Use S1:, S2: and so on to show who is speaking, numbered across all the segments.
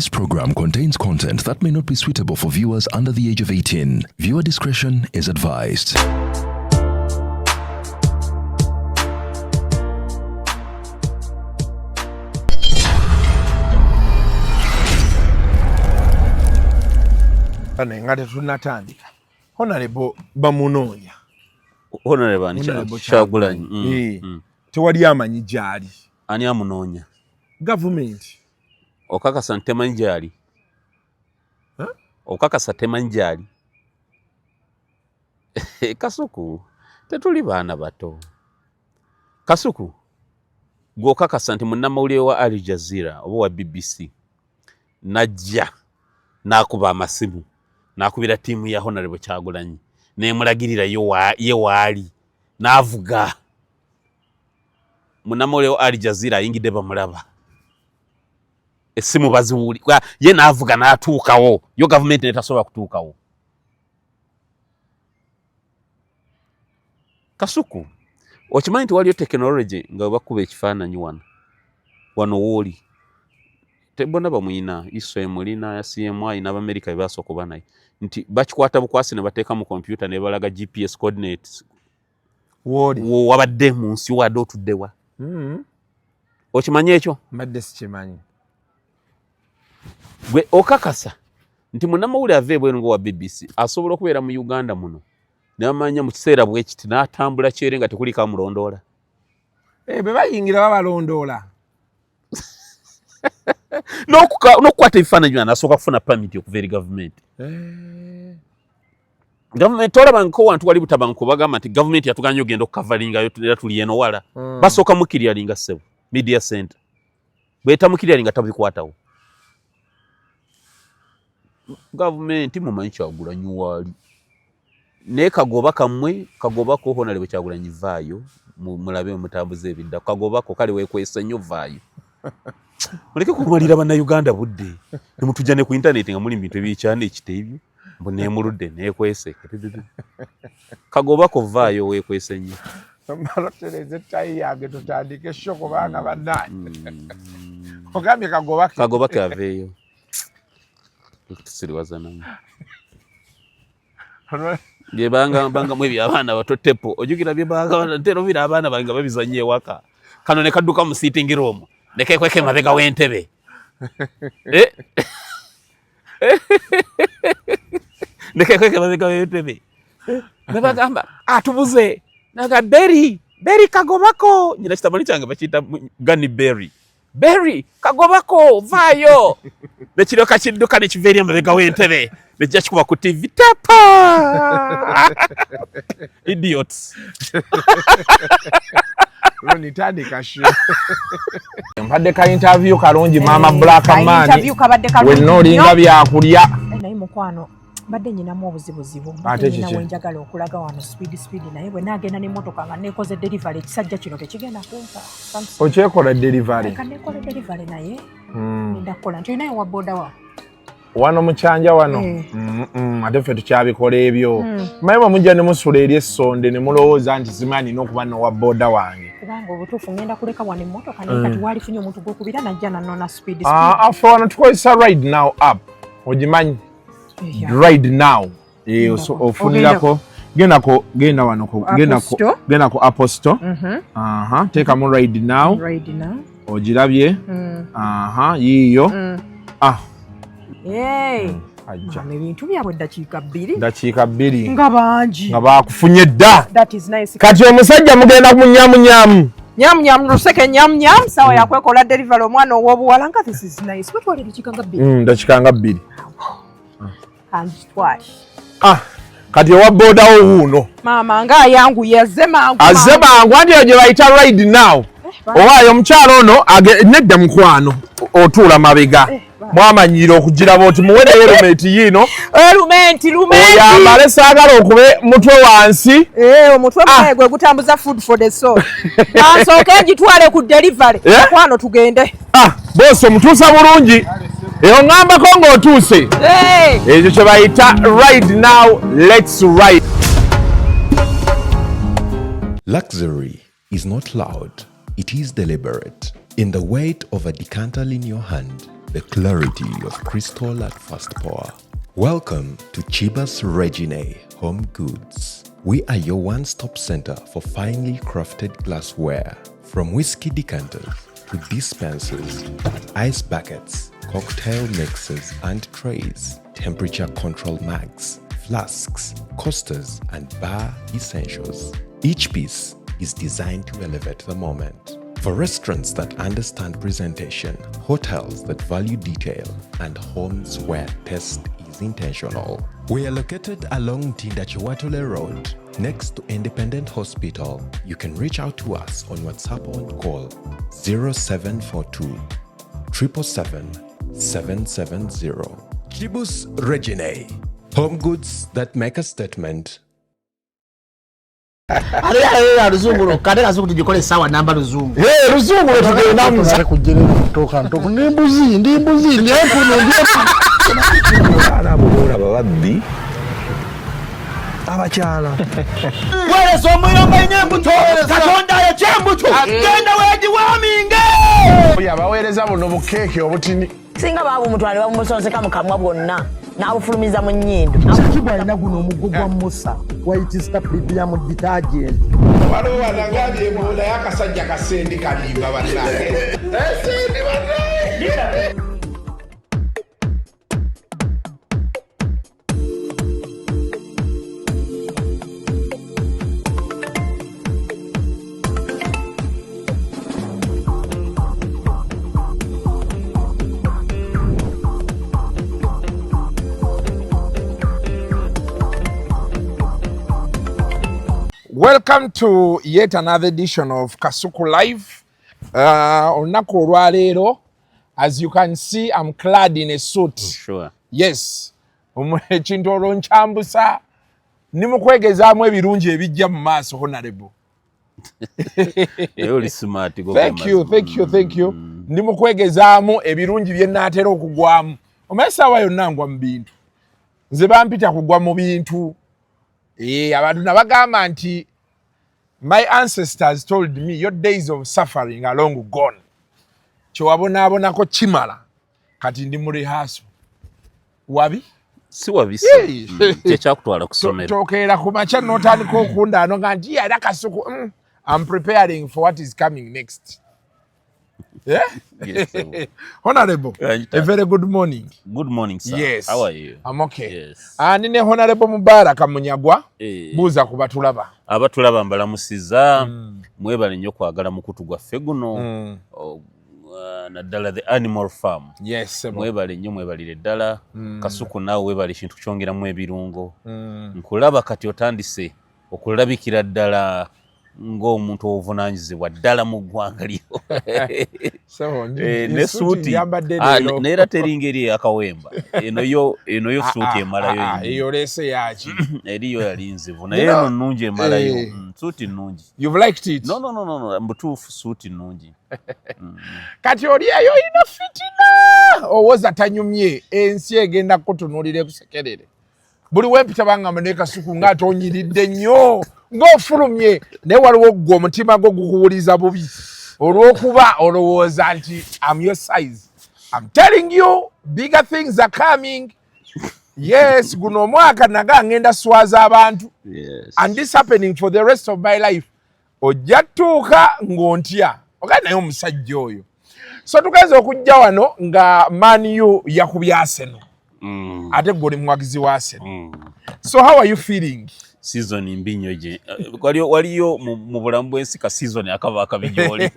S1: This program contains content that may not be suitable for viewers under the age of 18. Viewer discretion is advised.
S2: Bane nga tetunnatandika, Honorable bamunoonya.
S3: Honorable ani?
S2: Honorable
S3: Kyagulanyi.
S2: Eh, tewali amanyi gyali.
S3: Ani amunoonya?
S2: Gavumenti.
S3: Okakasa nti temanyi gyali?
S2: Huh?
S3: Okakasa temanyi gyali? Kasuku, tetuli baana bato. Kasuku, gwe okakasa nti munnamawulire wa Al Jazeera oba wa BBC najja n'akuba amasimu n'akubira ttiimu ya Honorable Kyagulanyi n'emulagirira ye waali n'avuga, munnamawulire wa Al Jazeera ayingidde bamulaba essimu baziwuli ye n'avuga n'atuukawo, yo gavumenti netasobola kutuukawo? Kasuku, okimanyi nti waliyo tekinologi nga bwe bakuba ekifaananyi wano wano wooli tebona bamuyina iso emulina CMI n'Abamerika bye basooka oba naye nti bakikwata bukwasi ne bateeka mu kompyuta ne balaga GPS coordinates
S2: wooli
S3: wo wabadde mu nsi wadde otuddewa. Okimanyi ekyo?
S2: Mbadde sikimanyi.
S3: Gwe okakasa nti munnamawulire ava ebweru nga owa BBC asobola okubeera mu Uganda muno n'amanya mu kiseera bwe kiti n'atambula kyere nga tekuliiko amulondoola?
S2: Eh, bwe bayingira babalondoola.
S3: N'okukwata ebifaananyi byonna nasooka kufuna pamiti okuva eri gavumenti.
S2: Eh.
S3: Gavumenti tolaba nko wantu wali butabanguko bagamba nti gavumenti yatuganye ogenda okukavalingayo era tuli eno wala. Basooka mukiryalinga ssebo media center bwetamukiryalinga tabikwatawo. Gavumenti mumanyi Kyagulanyi waali naye kagoba kammwe kagobako. Honorable Kyagulanyi vaayo mulabe mutambuza ebidda kagobako kale weekwese nnyo, vaayo muleke kumalira bannayuganda budde nemutujja ne ku intaneti nga muli mu bintu ebikyana ekiteebyo mbu neemuludde neekwese. Kagobako vaayo weekwese nnyo.
S2: Mala otereeza ettayi yange tutandike show kubanga bannange ogambye kagobake.
S3: Kagobake aveeyo tusiriwaza namu byebangamba ebyo abaana bato tepo ojjukira byebanga ntera obira abaana bange nga babizanya ewaka kano ne kadduka mu sitting room ne kekweka emabega w'entebe. Eh? Ne kekweka emabega w'entebe ne bagamba atubuze naga Berry Berry kagobako nyina kitabani kyange bakiyita gani Berry Berry kagobako vaayo nekiryoka kidduka nekiva eri emabega w'entebe nejja kikuba ku TV tapa. Idiots.
S2: Ronnie, tandika show. Mpadde ka interview kalungi maama.
S4: Eh,
S2: Black
S4: ka
S2: Man
S4: interview kabadde kalungi
S2: wenna olinga
S4: nnyo.
S2: byakulya.
S4: Eh, naye mukwano mbadde nyinamu obuzibuzibu.
S2: Ate
S4: Mbadde nyina
S2: kiki?
S4: wenjagala okulaga wano speed speed, naye bwe naagenda n'emmotoka nga nekoze delivery ekisajja kino tekigenda kumpa.
S2: Okyekola delivery?
S4: Ka nekola delivery naye ngenda kukola nti olinayo wa boda wa
S2: Wano mukyanja wano?
S4: Eh.
S2: Ate ffe tukyabikola ebyo. Manyi bwe mujja ne musula eri essonde ne mulowooza nti simanyi nina okuba nowa boda wange.
S4: Kubanga obutuufu ngenda kuleka wano emmotoka naye kati waalifunye omuntu gwokubira najja nanona speed speed.
S2: Ah, affe wano tukozesa Ride Now app, ogimanyi? Ride Now. Eh, ofunirako gendako genda wano
S4: Apple
S2: genda ku
S4: Store.
S2: Genda ku Apple Store. Aha, teekamu Ride Now.
S4: Ride Now.
S2: Ogirabye? Aha, yiiyo. Ah.
S4: Hey.
S2: Ajja.
S4: Mama, ebintu byabwe ddakiika 2.
S2: Dakiika 2.
S4: Nga bangi.
S2: Nga bakufunye dda.
S4: That is nice.
S2: Kati omusajja mugenda munyamunyamu.
S4: Nyam nyam luseke nyam nyam sawa yakwekola delivery omwana ow'obuwala nga this is nice. Batwala eddakiika nga 2.
S2: Dakiika nga 2.
S4: Kanzitwale.
S2: Ah, kati owa bodawo wuuno.
S4: Maama nga ayanguye azze mangu.
S2: Azze mangu anti eyo gye bayita Ride Now. Owaayo omukyalo ono nedda mukwano otuula mabega. Mwamanyira okugiraba oti muwere helmet yiino.
S4: Lumenti lumenti.
S2: Oyambale saagala okube mutwe wansi.
S4: Eh, omutwe ah. Gwe gutambuza food for the soul. Kansooke ngitwale ku delivery.
S2: Eh?
S4: Mukwano tugende.
S2: Ah, bosi omutuusa bulungi eyo ŋŋambako ng'otuuse.
S4: Hey.
S2: Ekyo kye bayita Ride Now, let's ride.
S1: Luxury is not loud, it is deliberate. In the weight of a decanter in your hand,
S5: The clarity of crystal at first pour. Welcome to Chibas Reginae Home Goods. We are your one-stop center for finely crafted glassware, from whiskey decanters to dispensers, ice buckets, cocktail mixers and trays, temperature control mugs, flasks, coasters, and bar essentials. Each piece is designed to elevate the moment. For restaurants that understand presentation, hotels that value detail, and homes where taste is intentional. We are located along Tindachiwatole Road, next to Independent Hospital. You can reach out to us on WhatsApp or call 0742 777 770. Chibus Reginae. Home goods that make a statement.
S6: Ate ate luzungu lwokka, ate kasuku tugikole essaawa namba luzungu.
S2: Hey, luzungu lwe tugendamu.
S7: Ate kujja kutoka ntoku ndi mbuzi ndi mbuzi ndi empunu ndi empunu.
S8: Abaana abo boolaba babbi abakyala.
S6: Weereza omuliro nga embuto Katonda ayokya embuto genda weegiwaaminge.
S2: Oyo abaweereza buno bukeeke obutini.
S9: Singa baabumutwala ne babumusonseka mu kamwa bwonna n'abufulumiza mu nnyindo.
S7: Shakib alina guno omuggo gwa Musa White Star Premium Detergent.
S2: Waliwo wanagambye mbu naye akasajja kasendi kalimba bannange. Sendi bannange. Welcome to yet another edition of Kasuku Live. Olunaku olwaleero, as you can see, I'm clad in a suit.
S3: Sure.
S2: Yes. Ekintu olwo nkyambusa ndi mu kwegezaamu ebirungi ebijja mu maaso, Honorable.
S3: Naye oli smart go.
S2: Thank you, thank you, thank you. Ndi mu kwegezaamu ebirungi bye nnaatera okugwamu. Omanyi essaawa yonna ngwa mu bintu. Nze bampita kugwa mu bintu. Abantu nabagamba nti my ancestors told me your days of suffering are long gone. Kyewabonaabonako kimala. Kati ndi mu rehearsal. Wabi?
S3: Si wabisi.
S2: Yee.
S3: Kyekyakutwala ku ssomero.
S2: Tokeera ku makya n'otandika okundaano nga nti era Kasuku. I'm preparing for what is coming next. Yeah?
S3: Yes, sir.
S2: Honorable,
S3: Right.
S2: a very good morning.
S3: Good morning, sir.
S2: Yes.
S3: How are you?
S2: I'm okay.
S3: Yes.
S2: Ani ne Honorable Mubaraka Munyagwa.
S3: Eh.
S2: Buuza ku batulaba.
S3: Abatulaba mbalamusizza. Mwebale nnyo kwagala mukutu gwaffe guno. Naddala the Animal Farm.
S2: Yes, sir.
S3: Mwebale nnyo, mwebalire ddala. Kasuku naawe webale ekintu kyongeramu ebirungo. Nkulaba kati otandise okulabikira ddala ng'omuntu obuvunaanyizibwa ddala mu ggwanga lyo.
S2: So,
S3: Ne suuti
S2: yambadde leero.
S3: Naye era teringa eri eyakawemba. Eno yo suuti emalayo yennyini.
S2: Eyo oleese yaaki?
S3: Eriyo yali nzibu naye eno nnungi emalayo. Suuti nnungi.
S2: You've liked it?
S3: No, no, no, no, no. Mbutuufu suuti nnungi.
S2: Kati oli eyo olina fitina owoza tanyumye ensi egenda kukutunuulira ekusekerere. Buli wempita bangamba ne Kasuku ng'atonyiridde nnyo ng'ofulumye naye waliwo ggwe omutima gwo gukuwuliza bubi olw'okuba olowooza nti I'm your size. I'm telling you bigger things are coming. Yes, guno omwaka naga ngenda swaza abantu.
S3: Yes.
S2: And this happening for the rest of my life. Ojja tuuka ng'ontya. Oga naye omusajja oyo. So tugenze okujja wano nga Man U yakubye Arsenal. Ate gwe oli muwagizi wa Arsenal. So how are you feeling?
S3: Season mbi nnyo gye. Waliyo mu bulamu bw'ensi ka season akaba akabi gy'oli.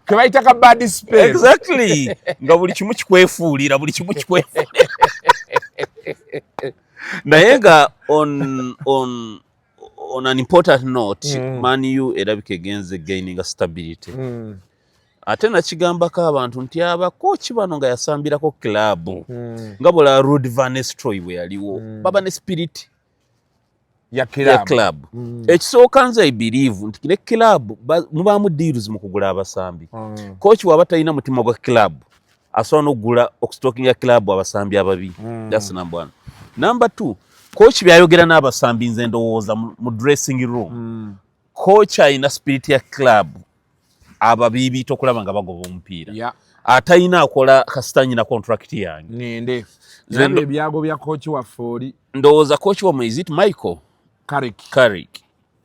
S2: Ke bayita ka bad spell.
S3: Exactly. Nga buli kimu kikwefuulira, buli kimu kikwefuulira. Naye nga on an important note, Man U erabika egenze gaining stability. Ate nakigambako abantu nti abakochi bano nga yasambirako club nga bw'olaba Ruud van Nistelrooy bwe yaliwo, baba ne spirit
S2: ya
S3: ya
S2: club.
S3: Club. Ekisooka nze I believe nti ne club mubaamu deals mu kugula abasambi. Coach waba talina mutima gwa club asobola n'okugula okustockinga club abasambi ababi. That's number one. Number two, coach byayogera n'abasambi nze ndowooza mu dressing room. Coach alina spirit ya club ababiibiita okulaba nga bagoba omupiira. Atalina akola kasita nyina contract yange.
S2: Ngende.
S3: Nze
S2: Ebyago bya coach waffe oli.
S3: Ndowooza coach wammwe, is it Michael
S2: Carrick?
S3: Carrick,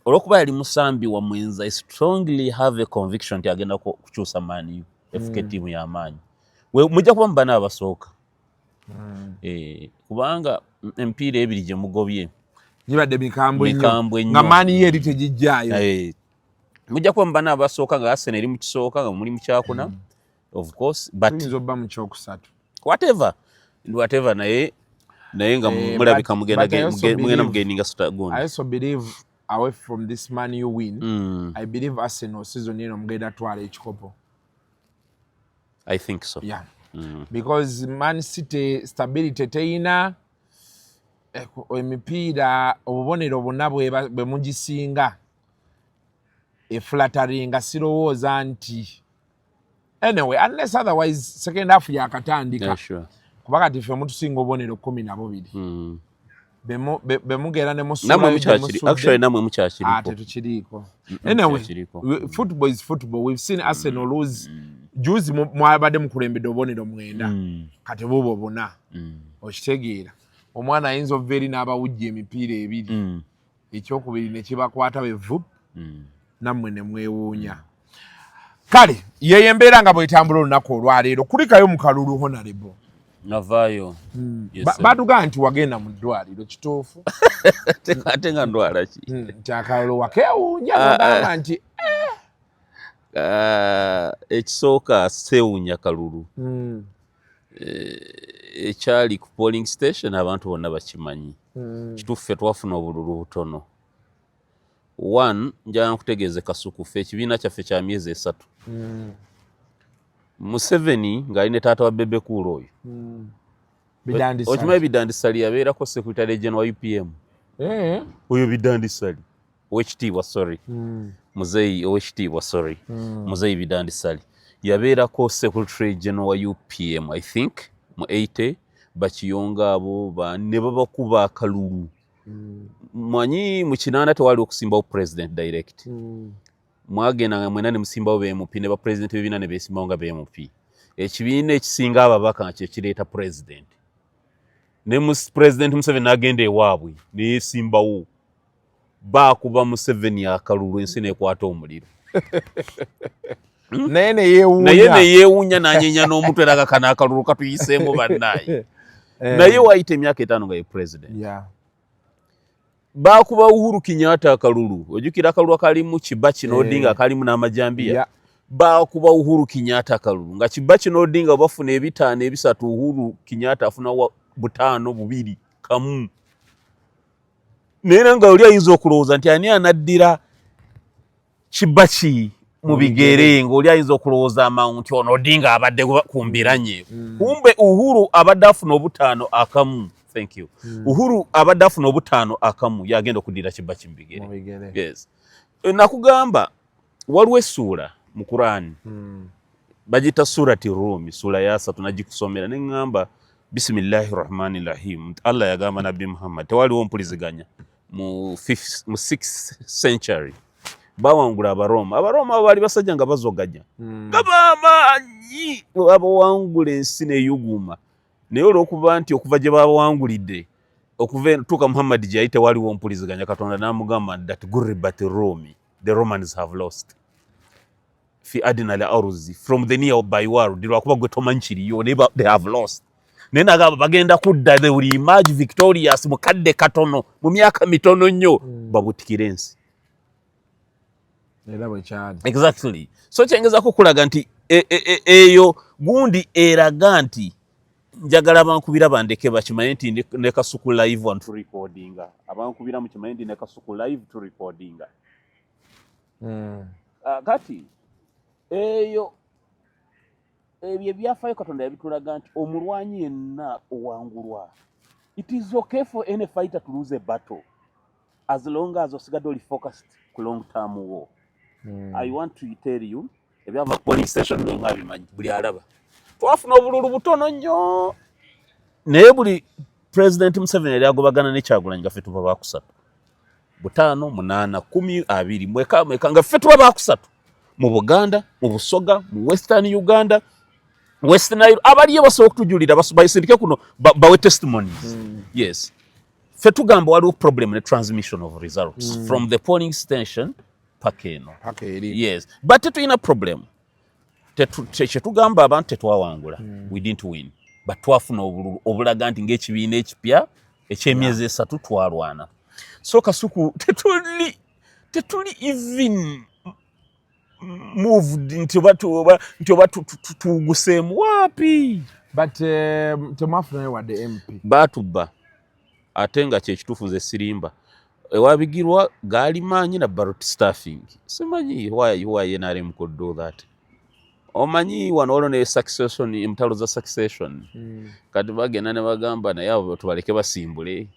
S3: olwokuba yali musambi wa mwenza, I strongly have a conviction nti agenda kukyusa Man U efuke ttiimu y'amaanyi. Mujja kuba mubana abasooka. Kubanga emipiira ebiri gye mugobye
S2: gibadde mikambwe nnyo.
S3: Mikambwe nnyo.
S2: Nga maani ye eri tegijjaayo.
S3: Mujja kuba mubana abasooka nga Arsenal eri mu kisooka, nga muli mu kyakuna, of course, but
S2: tuyinza obba mu kyokusatu.
S3: Whatever, whatever, naye nga mulabika mugenda
S2: But I also
S3: mugenda
S2: believe-
S3: mugaininga gundi.
S2: I also believe, away from this Man U win, I believe Arsenal season eno mugenda twala ekikopo.
S3: I think so.
S2: Yeah, because Man City stability teyina, emipiira obubonero bwonna bwe mugisinga eflataringa. Sirowooza nti, anyway, unless otherwise second half yakatandika. Kuba kati ffe mutusinga obubonero 12. Bemugenda ne
S3: Namwe
S2: musuulayo gye
S3: mukyakiri
S2: musudde.
S3: Actually namwe
S2: Ah,
S3: mukyakiriko.
S2: tetukiriiko. Anyway,
S3: Mukyakiriko.
S2: Football is football. We've seen Arsenal lose juzi. Mwabadde mukulembedde obubonero 9, kati buubwo buna. Okitegeera, omwana ayinza okuva eri n'abawujja emipiira ebiri, ekyokubiri ne kibakwata bevu, nammwe ne mwewuunya. Kale yeyo embeera nga bwetambula olunaku olwaleero. Kulikayo mu kalulu, honorable.
S3: Navaayo. Yes, sir.
S2: Batugamba nti wagenda mu ddwaliro, kituufu?
S3: Ate nga ndwala ki?
S2: Nti akalulu wakeewuunya,
S3: Ah,
S2: nogamba nti
S3: Ah, ekisooka seewuunya kalulu. Ekyali ku polling station abantu bonna bakimanyi. Kituufu, ffe twafuna obululu butono. One, njagala nkutegeeze Kasuku, ffe ekibiina kyaffe kya myezi 3. Museveni ng'ali ne taata wa Bebe Cool oyo.
S2: Bidandi.
S3: Okimanyi Bidandi Ssali yabeerako secretary general wa UPM?
S2: Eh.
S3: Oyo Bidandi Ssali owekitiibwa, sorry, muzeeyi owekitiibwa, sorry, muzeeyi Bidandi Ssali yabeerako secretary general wa UPM, I think mu 80. Bakiyonga abo ne babakuba akalulu. Mmanyi mu 80 tewali okusimbawo president direct. Mwagenda mwena ne musimbawo ba MP, ne bapresident b'ebibiina ne beesimbawo nga ba MP. Ekibiina ekisinga ababaka nga kyekireeta president, ne President Museveni n'agenda ewaabwe neyesimbawo, baakuba Museveni akalulu, ensi nekwata omuliro.
S2: Naye neyeewuunya.
S3: Naye neyeewuunya, n'anyenya n'omutwe, era kakano akalulu katuyiseemu bannaaye. Naye wayita emyaka 5 nga ye president. Baakuba Uhuru Kenyatta akalulu. Ojjukira akalulu akalimu Kibaki n'Odinga, akalimu n'amajambiya?
S2: Yeah.
S3: Baakuba Uhuru Kenyatta akalulu nga Kibaki n'Odinga bafuna ebitaano ebisatu, Uhuru Kenyatta afuna butaano bubiri kamu. Naye era nga oli ayinza okulowooza nti ani anaddira Kibaki mu bigere, ng'oli ayinza okulowooza amangu nti ono Odinga abadde ku mbiranye. Kumbe Uhuru abadde afuna obutaano akamu, thank you, Uhuru abadde afuna obutaano akamu, yagenda okuddira Kibaki mu bigere.
S2: Mu bigere.
S3: Yes. Nakugamba waliwo essuula mu Qurani, bagiyita Surati Rumi, suula ya 3. Nagikusomera neŋŋamba bisimillahi rahmani rahim. Allah yagamba Nabbi Muhammad, tewaliwo mpuliziganya mu 6th century bawangula Abaroma. Abaroma abo baali basajja nga bazoganya, nga bamaanyi, abawangula ensi neyuguma. Naye olwokuba nti okuva gye babawangulidde okuva tuuka Muhammad gye yali tewaliwo mpuliziganya, Katonda n'amugamba that guribat Rumi, the Romans have lost fi adna al arzi from the nearby world, lwakuba gwe tomanyi kiriyo, naye they have lost. Naye nagamba bagenda kudda, they will emerge victorious mu kadde katono, mu myaka mitono nnyo, babutikire ensi.
S2: Era bwe kyali.
S3: Exactly. So kyengezako okulaga nti eyo gundi eraga nti njagala abankubira bandeke bakimanye nti ne Kasuku live and to recordinga. Abankubira mukimanye nti ne Kasuku live to recordinga. Kati eyo ebyo ebyafaayo Katonda yabitulaga nti omulwanyi yenna owangulwa. It is okay for any fighter to lose a battle as long as osigadde oli focused ku long term war. I want to tell you, ebyava ku polling station nga bimanyi buli alaba, twafuna obululu butono nnyo, naye buli President Museveni yali agobagana ne Kyagulanyi nga ffe tuba bakusatu, butaano, munaana, 10, 20, mweka mweka, nga ffe tuba bakusatu mu Buganda, mu Busoga, mu Western Uganda. West Nile abaliyo basobola okutujulira, basindike kuno bawe testimonies. Yes, ffe tugamba waliwo problem ne transmission of results from the polling station paka eno.
S2: Paka eri.
S3: Yes, but tetulina problem. Kyetugamba abantu, tetwawangula, we didn't win, but twafuna obululu obulaga nti ng'ekibiina ekipya ekyemyezi 3 twalwana. So Kasuku, tetuli even moved nti oba tuguseemu waapi.
S2: But temwafunayo wadde MP?
S3: Baatubba, ate nga kyekituufu, nze sirimba. Ewabigirwa gaali maanyi na ballot stuffing. Simanyi why NRM could do that. Omanyi wano waliwo ne succession, entalo za succession. Kati bagenda ne bagamba, naye abo tubaleke basimbule,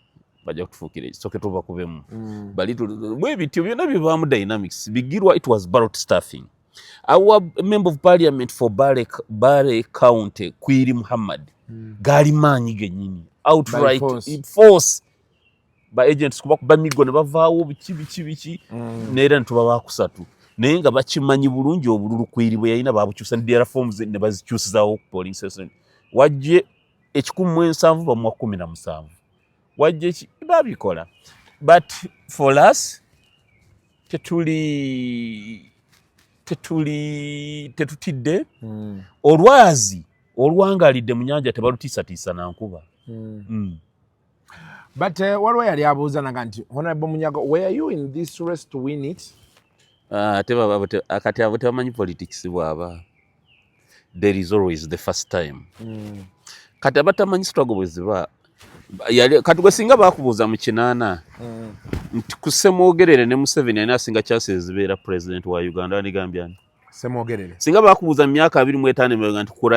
S3: bajja kutufuukira ekisooke tubakubemu. Bali bwe bityo byonna bivaamu dynamics. Bigirwa, it was ballot stuffing. Our member of parliament for Bale County, Kwiri Muhammad, gaali maanyi gennyini, outright
S2: force.
S3: Force ba agents kubakuba miggo ne bavaawo, biki biki biki. Neera ne tuba bakusatu, naye nga bakimanyi bulungi obululu Kwiri bwe yalina babukyusa ne DR forms ne bazikyusizaawo ku polling station. Wajje 170 bamuwa 17, wajje ki, babikola. But for us tetuli tetutidde. Olwazi olwangalidde mu nyanja tebalutiisatiisa na nkuba.
S2: But waliwo yali abuuza naga nti, "Honorable Munyago, were you in this race to win it?"
S3: Ah, ate kati abo tebamanyi politics bw'aba. There is always the first time. Kati abatamanyi struggle bwe ziba kati gwe singa bakubuuza mu 80 nti ku Ssemwogerere ne Museveni ani asinga chances zibeera president wa Uganda, wandigambye ani?
S2: Semwogerere.
S3: Singa bakubuuza mu myaka 25 emabega nti ku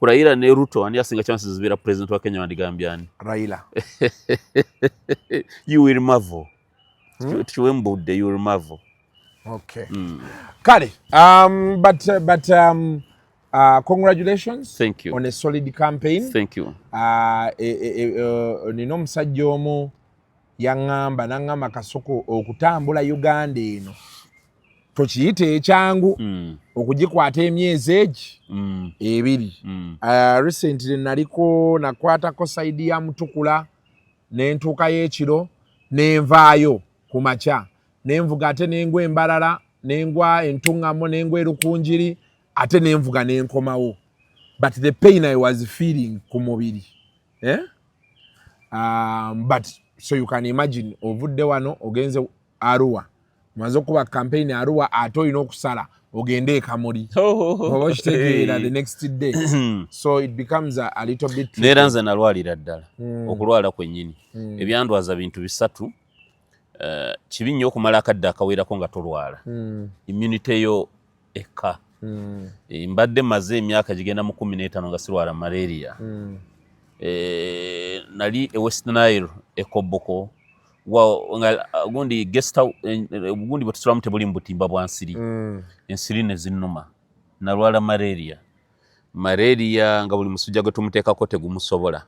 S3: Raila ne Ruto ani asinga chances zibeera president wa Kenya, wandigambye ani?
S2: Raila.
S3: You will marvel. Tukiwembudde, you will marvel.
S2: Okay, kale, but congratulations
S3: Thank you.
S2: on a solid campaign.
S3: Thank you.
S2: Nina omusajja omu yaŋŋamba, naŋŋamba, "Kasuku, okutambula Uganda eno tokiyita ekyangu, okugikwata emyezi egi 2." Recently naliko nakwatako side ya Mutukula, nentuukayo ekiro, nenvaayo ku makya, nenvuga ate nengwa Embalala, nengwa Entuŋŋamo, nengwa Erukunjiri, ate nenvuga nenkomawo. But the pain I was feeling ku mubiri, eh? But so you can imagine, ovudde wano ogenze Arua, omaze okuba campaign Arua, ate olina okusala ogende e Kamuli, oba okitegeera, the next day. So it becomes a little bit tricky.
S3: Neera nze nalwalira ddala, okulwala kwennyini. Ebyandwaza bintu bisatu. Kibi nnyo okumala akadde akawerako nga tolwala, immunity yo ekka. Mbadde maze emyaka gigenda mu 15 nga sirwala malaria. Nali e West Nile, e Koboko, nga gundi guest house, gundi bwe tusulamu tebuli mu butimba bwa nsiri. Ensiri ne zinnuma, nalwala malaria. Malaria nga buli musujja gwe tumuteekako tegumusobola.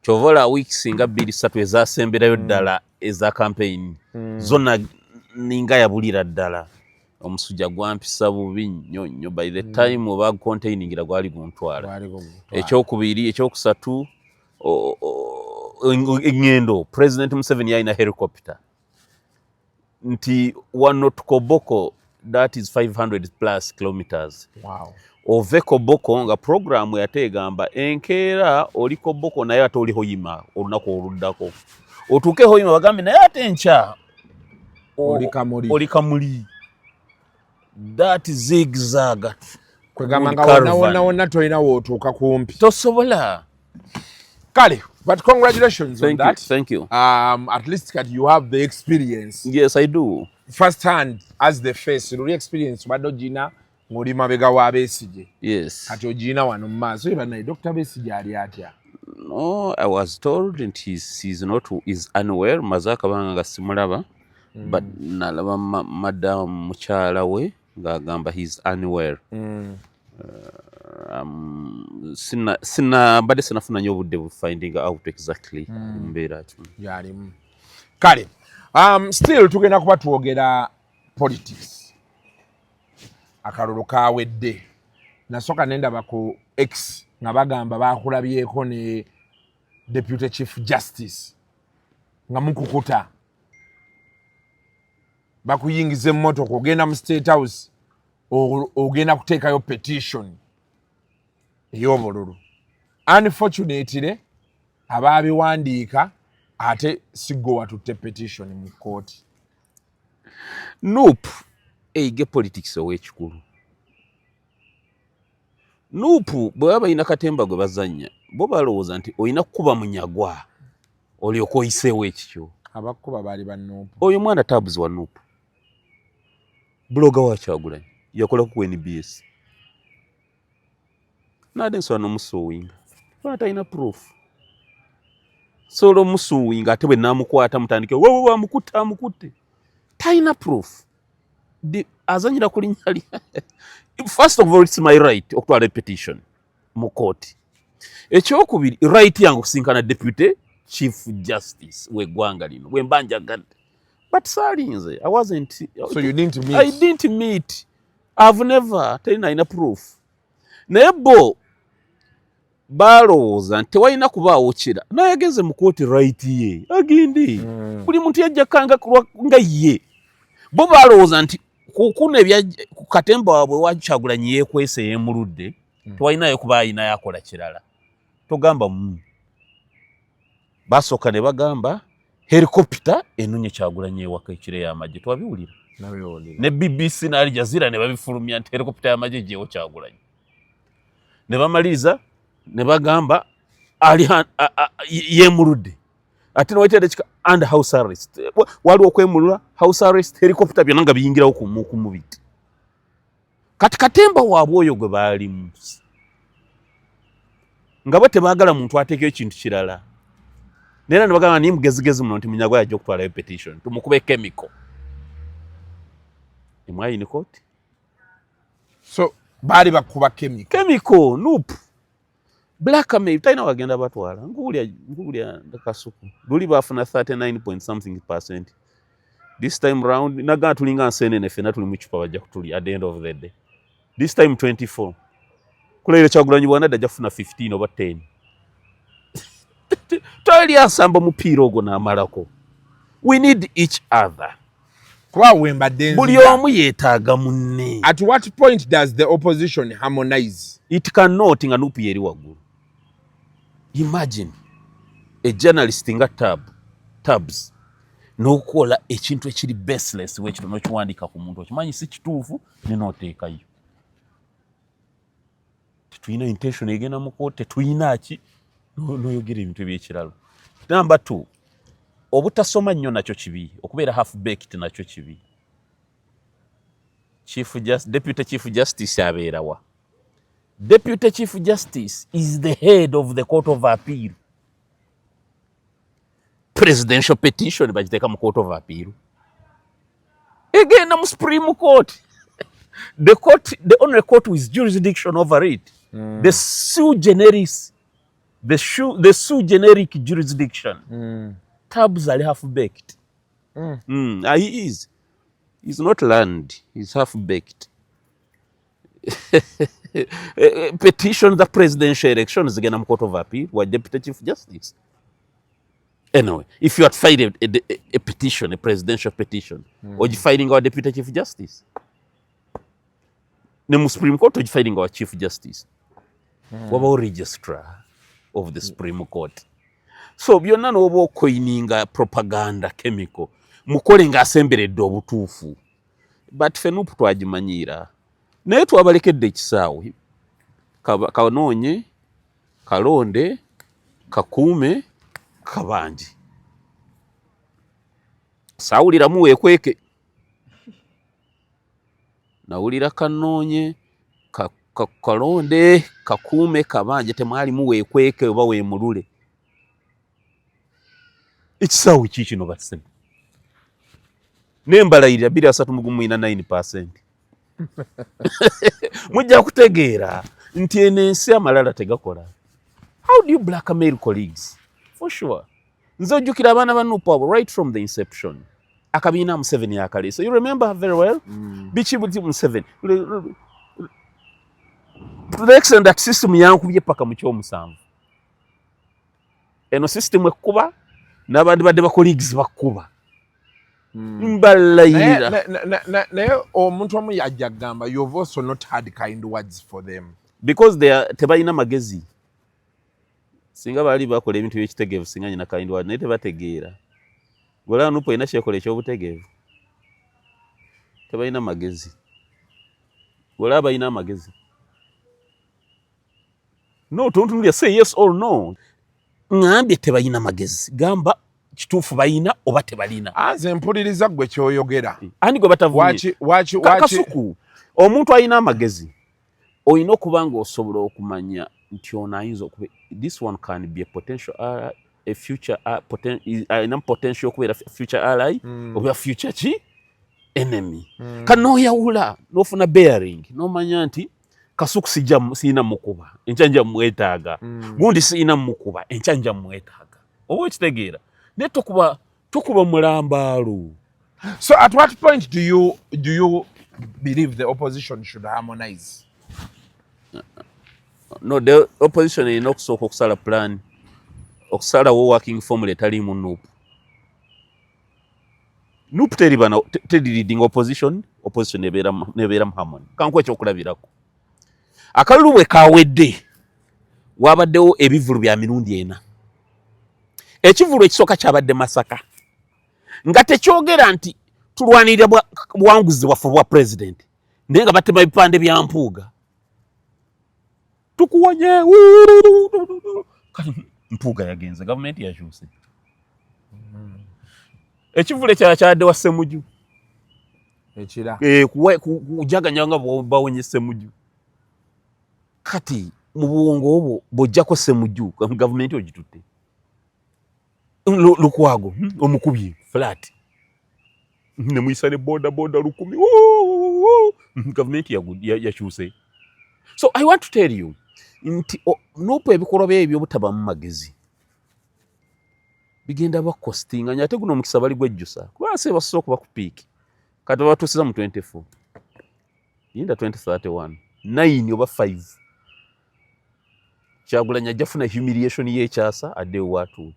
S3: Kyova olaba weeks nga 2 3 ezasemberayo ddala eza campaign zonna ninga yabulira ddala. Omusujja gwampisa bubi nnyo nnyo. By the time oba containingira gwali guntwala.
S2: Gwali gumutwala.
S3: Ekyokubiri, ekyokusatu, eŋŋendo. President Museveni yalina helicopter nti wano to Koboko, that is 500 plus kilometers. Ove Koboko nga programu yate egamba enkeera oli Koboko, naye ate oli Hoima olunaku oluddako, otuuke Hoima bagambe naye ate enkya
S2: Oli Kamuli.
S3: Oli Kamuli. That zigzag.
S2: Kwegamba nga
S3: Caravan.
S2: wonna wonna wonna tolina wootuuka kumpi.
S3: Tosobola.
S2: Kale, but congratulations on
S3: Thank you.
S2: that.
S3: Thank you.
S2: At least kati you have the experience
S3: Yes, I do.
S2: first hand as the face. Luli experience obadde ogina ng'oli mabega wa Besigye.
S3: Yes.
S2: Kati ogina wano mu maaso. Ye banaye, Dr Besigye ali atya?
S3: No, I was told nti he's not, is unwell. Maze akabanga nga simulaba, but nalaba madam mukyala we ng'agamba he's unwell. Sina mbadde sinafuna nnyo obudde bu finding out exactly mbeera ki.
S2: Gyalimu. Kale, still tugenda kuba twogera politics. Akalulu kawedde. Nasooka nendaba ku X nga bagamba bakulabyeko ne Deputy Chief Justice nga mukukuta, bakuyingiza emmotoka, ogenda mu State House, ogenda kuteekayo petition ey'obululu. Unfortunately, abaabiwandiika ate siggo watutte petition mu kkooti.
S3: NUP eyige politics ow'ekikulu. NUP bwe baba balina katemba gwe bazannya, bo balowooza nti olina kukuba munyagwa olyoka oyiseewo ekikyo.
S2: Abakuba baali ba NUP?
S3: Oyo mwana Tabs wa NUP, blogger wa Kyagulanyi, yakolako ku NBS. Naade nsobola nomusuuwinga kuba talina proof. Sobola omusuuwinga, ate bwe namukwata mutandike wewe amukutte amukutte. Talina proof. Azanyira ku linnya lya. First of all, it's my right okutwala petition mu kooti. Ekyokubiri, right yange okusinkana Deputy Chief Justice w'eggwanga lino bwe mba njagadde, but saalinze. I wasn't
S2: So you didn't meet?
S3: I didn't meet. I've never. Terina alina proof. Naye bo balowooza nti tewalina kubaawo kira naye agenze mu kooti, right ye agende. Buli muntu yajja kanga nga ye. Bo balowooza nti kuno ebya ku katemba waabwe wa Kyagulanyi yeekwese yeemuludde, tewalinayo kuba ayinayo akola kirala. Togamba mu basooka ne bagamba helicopter enonye Kyagulanyi ewaka ekiro ey'amagye. Twabiwulira.
S2: Nabiwulira.
S3: Ne BBC ne Al Jazeera ne babifulumya nti helicopter y'amagye egyewo Kyagulanyi. Ne bamaliriza ne bagamba ali yeemuludde, ate newayita dakika under house arrest. Waliwo okwemulula, house arrest, helicopter, byonna nga biyingirawo ku mubiti. Kati katemba waabwe oyo gwe baalimu nga bo tebaagala muntu ateekayo ekintu kirala, naye era ne bagamba naye mugezigezi muno nti Munyagwa yajja okutwalayo petition, tumukube chemical. Am I in court?
S2: So baali bakuba chemical?
S3: Chemical. NUP blackmail, talina wagenda batwala. Nkuwulya Kasuku luli bafuna 39 point something percent. This time round nagaa tulinga nsenene, ffenna tuli mu cupa, bajja kutulya at the end of the day. This time 24 kulayira Kyagulanyi bwanadda ajja kufuna 15 oba 10. Tali asamba mupiira ogwo n'amalako. We need each other.
S2: Kuba wembadde
S3: Buli
S2: nzija.
S3: omu yeetaaga munne.
S2: At what point does the opposition harmonize?
S3: It cannot nga NUP yeri waggulu. Imagine a journalist nga Tabs n'okukola ekintu ekiri baseless wekito n'okiwandiika ku muntu, okimanyi si kituufu, nenooteekayo. Tetulina intention egenda mu kooti, tetulina ki, n'oyogera ebintu ebyekiralo. Number two, obutasoma nnyo nakyo kibi, okubeera half baked nakyo kibi. Deputy Chief Justice abeerawa? Deputy Chief Justice is the head of the Court of Appeal. Presidential petition bagiteeka mu Court of Appeal? Egenda mu Supreme Court, the only court with jurisdiction over it, the sui generis, the sui generic jurisdiction. Tabs are half baked. He is he's not learned, he's half baked. Petition the presidential election zigenda mu Court of Appeal wa Deputy Chief Justice? Anyway, if you had filed a petition, a presidential petition, ogifilinga wa Deputy Chief Justice? Ne mu Supreme Court ogifilinga wa Chief Justice? Wabawo registrar of the Supreme Court. So byonna n'oba okoininga propaganda chemical, mukole ng'asemberedde obutuufu. But ffe NUP twagimanyiira, naye twabalekedde ekisaawe. Kanoonye, kalonde, kakuume, kabanje. Saawuliramu weekweke, nawulira kanoonye, kalonde, kakuume, kabanje. Temwalimu weekweke oba weemulule. Ekisaawe kiikino basema nembalayirira 239. Mujja kutegeera nti eno ensi amalala tegakola. How do you blackmail colleagues? For sure, nze ojjukira abaana ba NUP abo right from the inception, akabiina Museveni akaleese. You remember very well. Biki buti Museveni To the extent that system yankubye paka mu kyomusanvu. Eno system ekkuba n'abandi badde ba colleagues bakkuba. Mbalayirira.
S2: Naye omuntu omu yajja kugamba, you've also not had kind words for them.
S3: Because they are tebalina magezi. Singa baali bakola ebintu byekitegeevu, singa nyina kind word, naye tebategeera. Golaba NUP erina kyekola ekyobutegeevu, tebalina magezi. Golaba balina amagezi? No, tontunulya, say yes or no. Ŋŋambye tebalina magezi, gamba kituufu balina oba tebalina.
S2: Nze mpuliriza ggwe kyoyogera.
S3: Ani gwe batavumye?
S2: Waki waki waki?
S3: Kasuku, omuntu alina amagezi olina okuba nga osobola okumanya nti ono ayinza okuba, this one can be a potential ally, a future alina potential okubeera future ally oba future ki enemy. Kanooyawula n'ofuna bearing n'omanya nti Kasuku sijja siyina mukuba enkya, nja mwetaaga. Gundi siyina mukuba enkya, nja mwetaaga, oba okitegeera? Naye tokuba mulambaalo.
S2: So at what point do you believe the opposition should harmonize?
S3: No, the opposition erina okusooka okusala plan, okusalawo working formula etaliimu NUP. NUP teribana teri leading opposition. Opposition nebeera mu harmony. Kankuwa ekyokulabirako. Akalulu bwe kawedde, wabaddewo ebivulu bya mirundi ena. Ekivulu ekisooka kyabadde Masaka, nga tekyogera nti tulwanirira buwanguzi bwaffe bwa president, naye nga batema ebipande bya Mpuuga, tukuwonye. Kati Mpuuga yagenze, gavumenti yakyuse. Ekivulu ekirala kyabadde wa Ssemuju.
S2: Ekira.
S3: Eh, kujaganya nga bawonye Ssemuju. Kati mu buwongo obwo bw'ojjako Ssemuju, gavumenti ogitutte. Lukwago omukubye flat nemuyisa ne boda boda 1000, gavumenti yakyuse. So I want to tell you nti NUP ebikolwa byayo ebyobutabamu magezi bigenda bakostinganya, ate guno omukisa bali gwejjusa kubanga se basobola okuba ku peak. Kati babatuusiza mu 24, yinda 2031, 9 oba 5, Kyagulanyi ajja funa humiliation y'ekyasa, addewo waatuule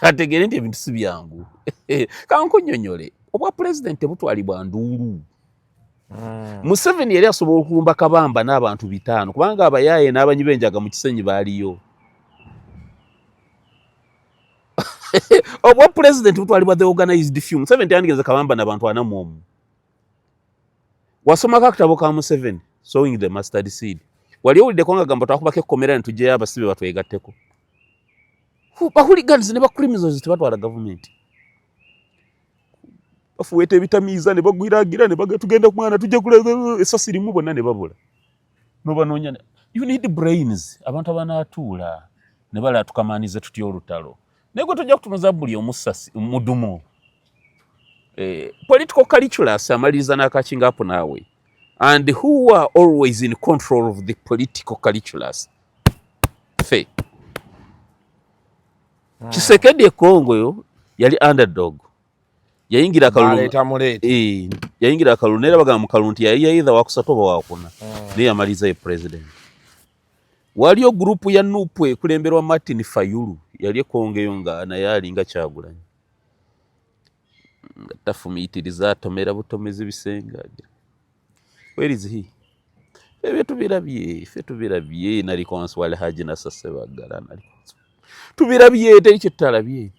S3: ategeere nti ebintu si byangu. Kankunyonyole, obwa pulezidenti tebutwalibwa nduulu. Museveni yali asobola okulumba Kabamba n'abantu 500, kubanga abayaaye n'abanyi b'enjaga mu Kisenyi baaliyo. Obwa pulezidenti butwalibwa the organized few. Museveni teyandigenze Kabamba n'abantu 41. Wasomako akatabo ka Museveni, Sowing the Mustard Seed? Wali owuliddeko nga gamba twakubako ekkomera ne tugyeyo abasibe batwegatteko? Bahooligans ne bacriminals tebatwala gavumenti. Bafuweeta ebitamiiza ne bagwiragira ne baga tugenda ku mwana tujja kula esasi limu, bonna ne babula nobanoonya. You need brains, abantu abanaatuula ne balaba tukamanize tutya olutalo. Naye gwe tojja kutunuza buli omusasi mudumu. Political calculus amaliriza n'akakinga apo naawe, and who are always in control of the political calculus? Fe Tshisekedi e Congo yo yali underdog, yayingira akalulu.
S2: Baleeta muleete.
S3: Eh, yayingira akalulu naye bagamba mu kalulu nti yali either wakusatu oba wakuna, naye yamaliriza ye president. Waliyo group ya NUP ekulemberwa Martin Fayulu, yali e Congo eyo, nga naye alinga Kyagulanyi, nga tafumiitiriza, atomera butomezi bisenga. Where is he? Ebyo tubirabye, ffe tubirabye. Naliko wali Haji Nasser Sebaggala, naliko tubirabye, teri kyetutalabye.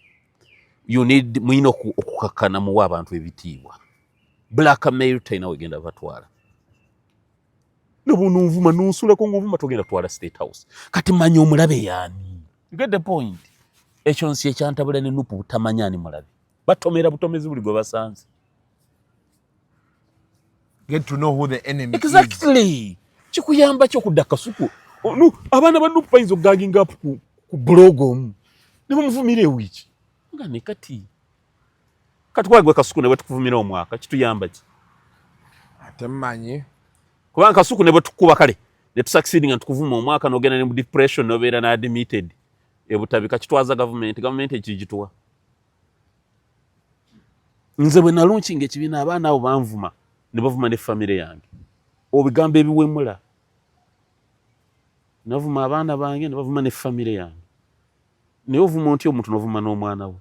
S3: You need, mulina okukakkana, muwe abantu ebitiibwa. Blackmail talina wegenda batwala nobunonvuma nonsulako ngovuma, togenda kutwala State House. Kati manya omulabe yaani. You get the point? Ekyo nsi ekyantabula ne NUP, butamanya ani mulabe, batomera butomezi buli gwe basanze.
S2: Get to know who the enemy is.
S3: Exactly. Kikuyamba ki okudda Kasuku? No, abaana ba NUP bayinza okuganginga up ku blog omu ne bamuvumira ewiiki nga ne kati kati kwagwe Kasuku ne bwe tukuvumira omwaka, kituyamba ki?
S2: Ate mmanyi.
S3: Kubanga Kasuku ne bwe tukuba kale ne tusucceed nga tukuvuma omwaka, n'ogenda ne mu depression, n'obeera na admitted ebutabika, kitwaza gavumenti, gavumenti ekigituwa. Nze bwe nalaunchinga ekibiina, abaana abo banvuma ne bavuma ne famire yange, obigambo ebiwemula. Navuma abaana bange, ne bavuma ne famire yange. Naye ovuma otya omuntu n'ovuma n'omwana we?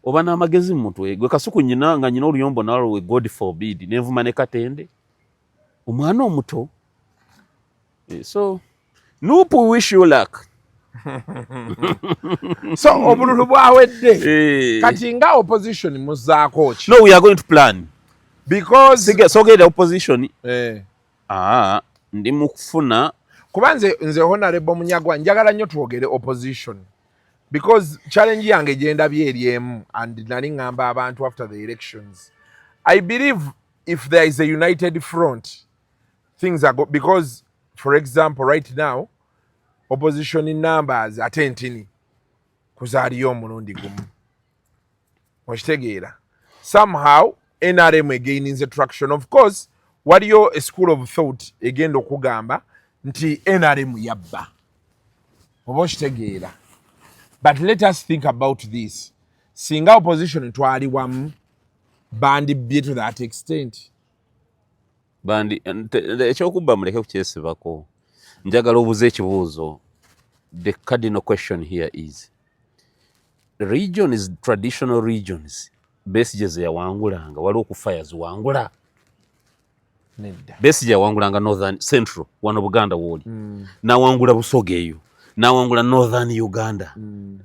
S3: Oba n'amagezi mu mutwe gwe? Kasuku nyina nga nyina oluyombo nalwe, God forbid, nenvuma ne Katende omwana omuto. So NUP, we wish you luck.
S2: So obululu bwawedde.
S3: Eh.
S2: Kati nga opposition muzaako ki?
S3: No, we are going to plan.
S2: Because
S3: Sogera opposition.
S2: Eh.
S3: Ah, ndi mu kufuna.
S2: Kuba nze Honorable Munyagwa, njagala nnyo twogere opposition, because challenge yange gyendabye eri emu, and nali ŋŋamba abantu after the elections, I believe if there is a united front, things are because, for example, right now opposition in numbers ate ntini kuzaaliyo omulundi gumu, okitegeera? Somehow NRM egaininze traction. Of course waliyo a school of thought egenda okugamba nti NRM yabba, oba okitegeera? But let us think about this: singa opposition twali wamu, bandibbye to that extent?
S3: Bandi ekyokubba muleke kukyesibako. Njagala obuze ekibuuzo. The cardinal question here is regions, traditional regions Besigye ze yawangulanga, waliwo okufa yaziwangula?
S2: Nedda.
S3: Besigye yawangulanga northern, central, wano Buganda wooli, nawangula Busoga eyo, nawangula northern Uganda,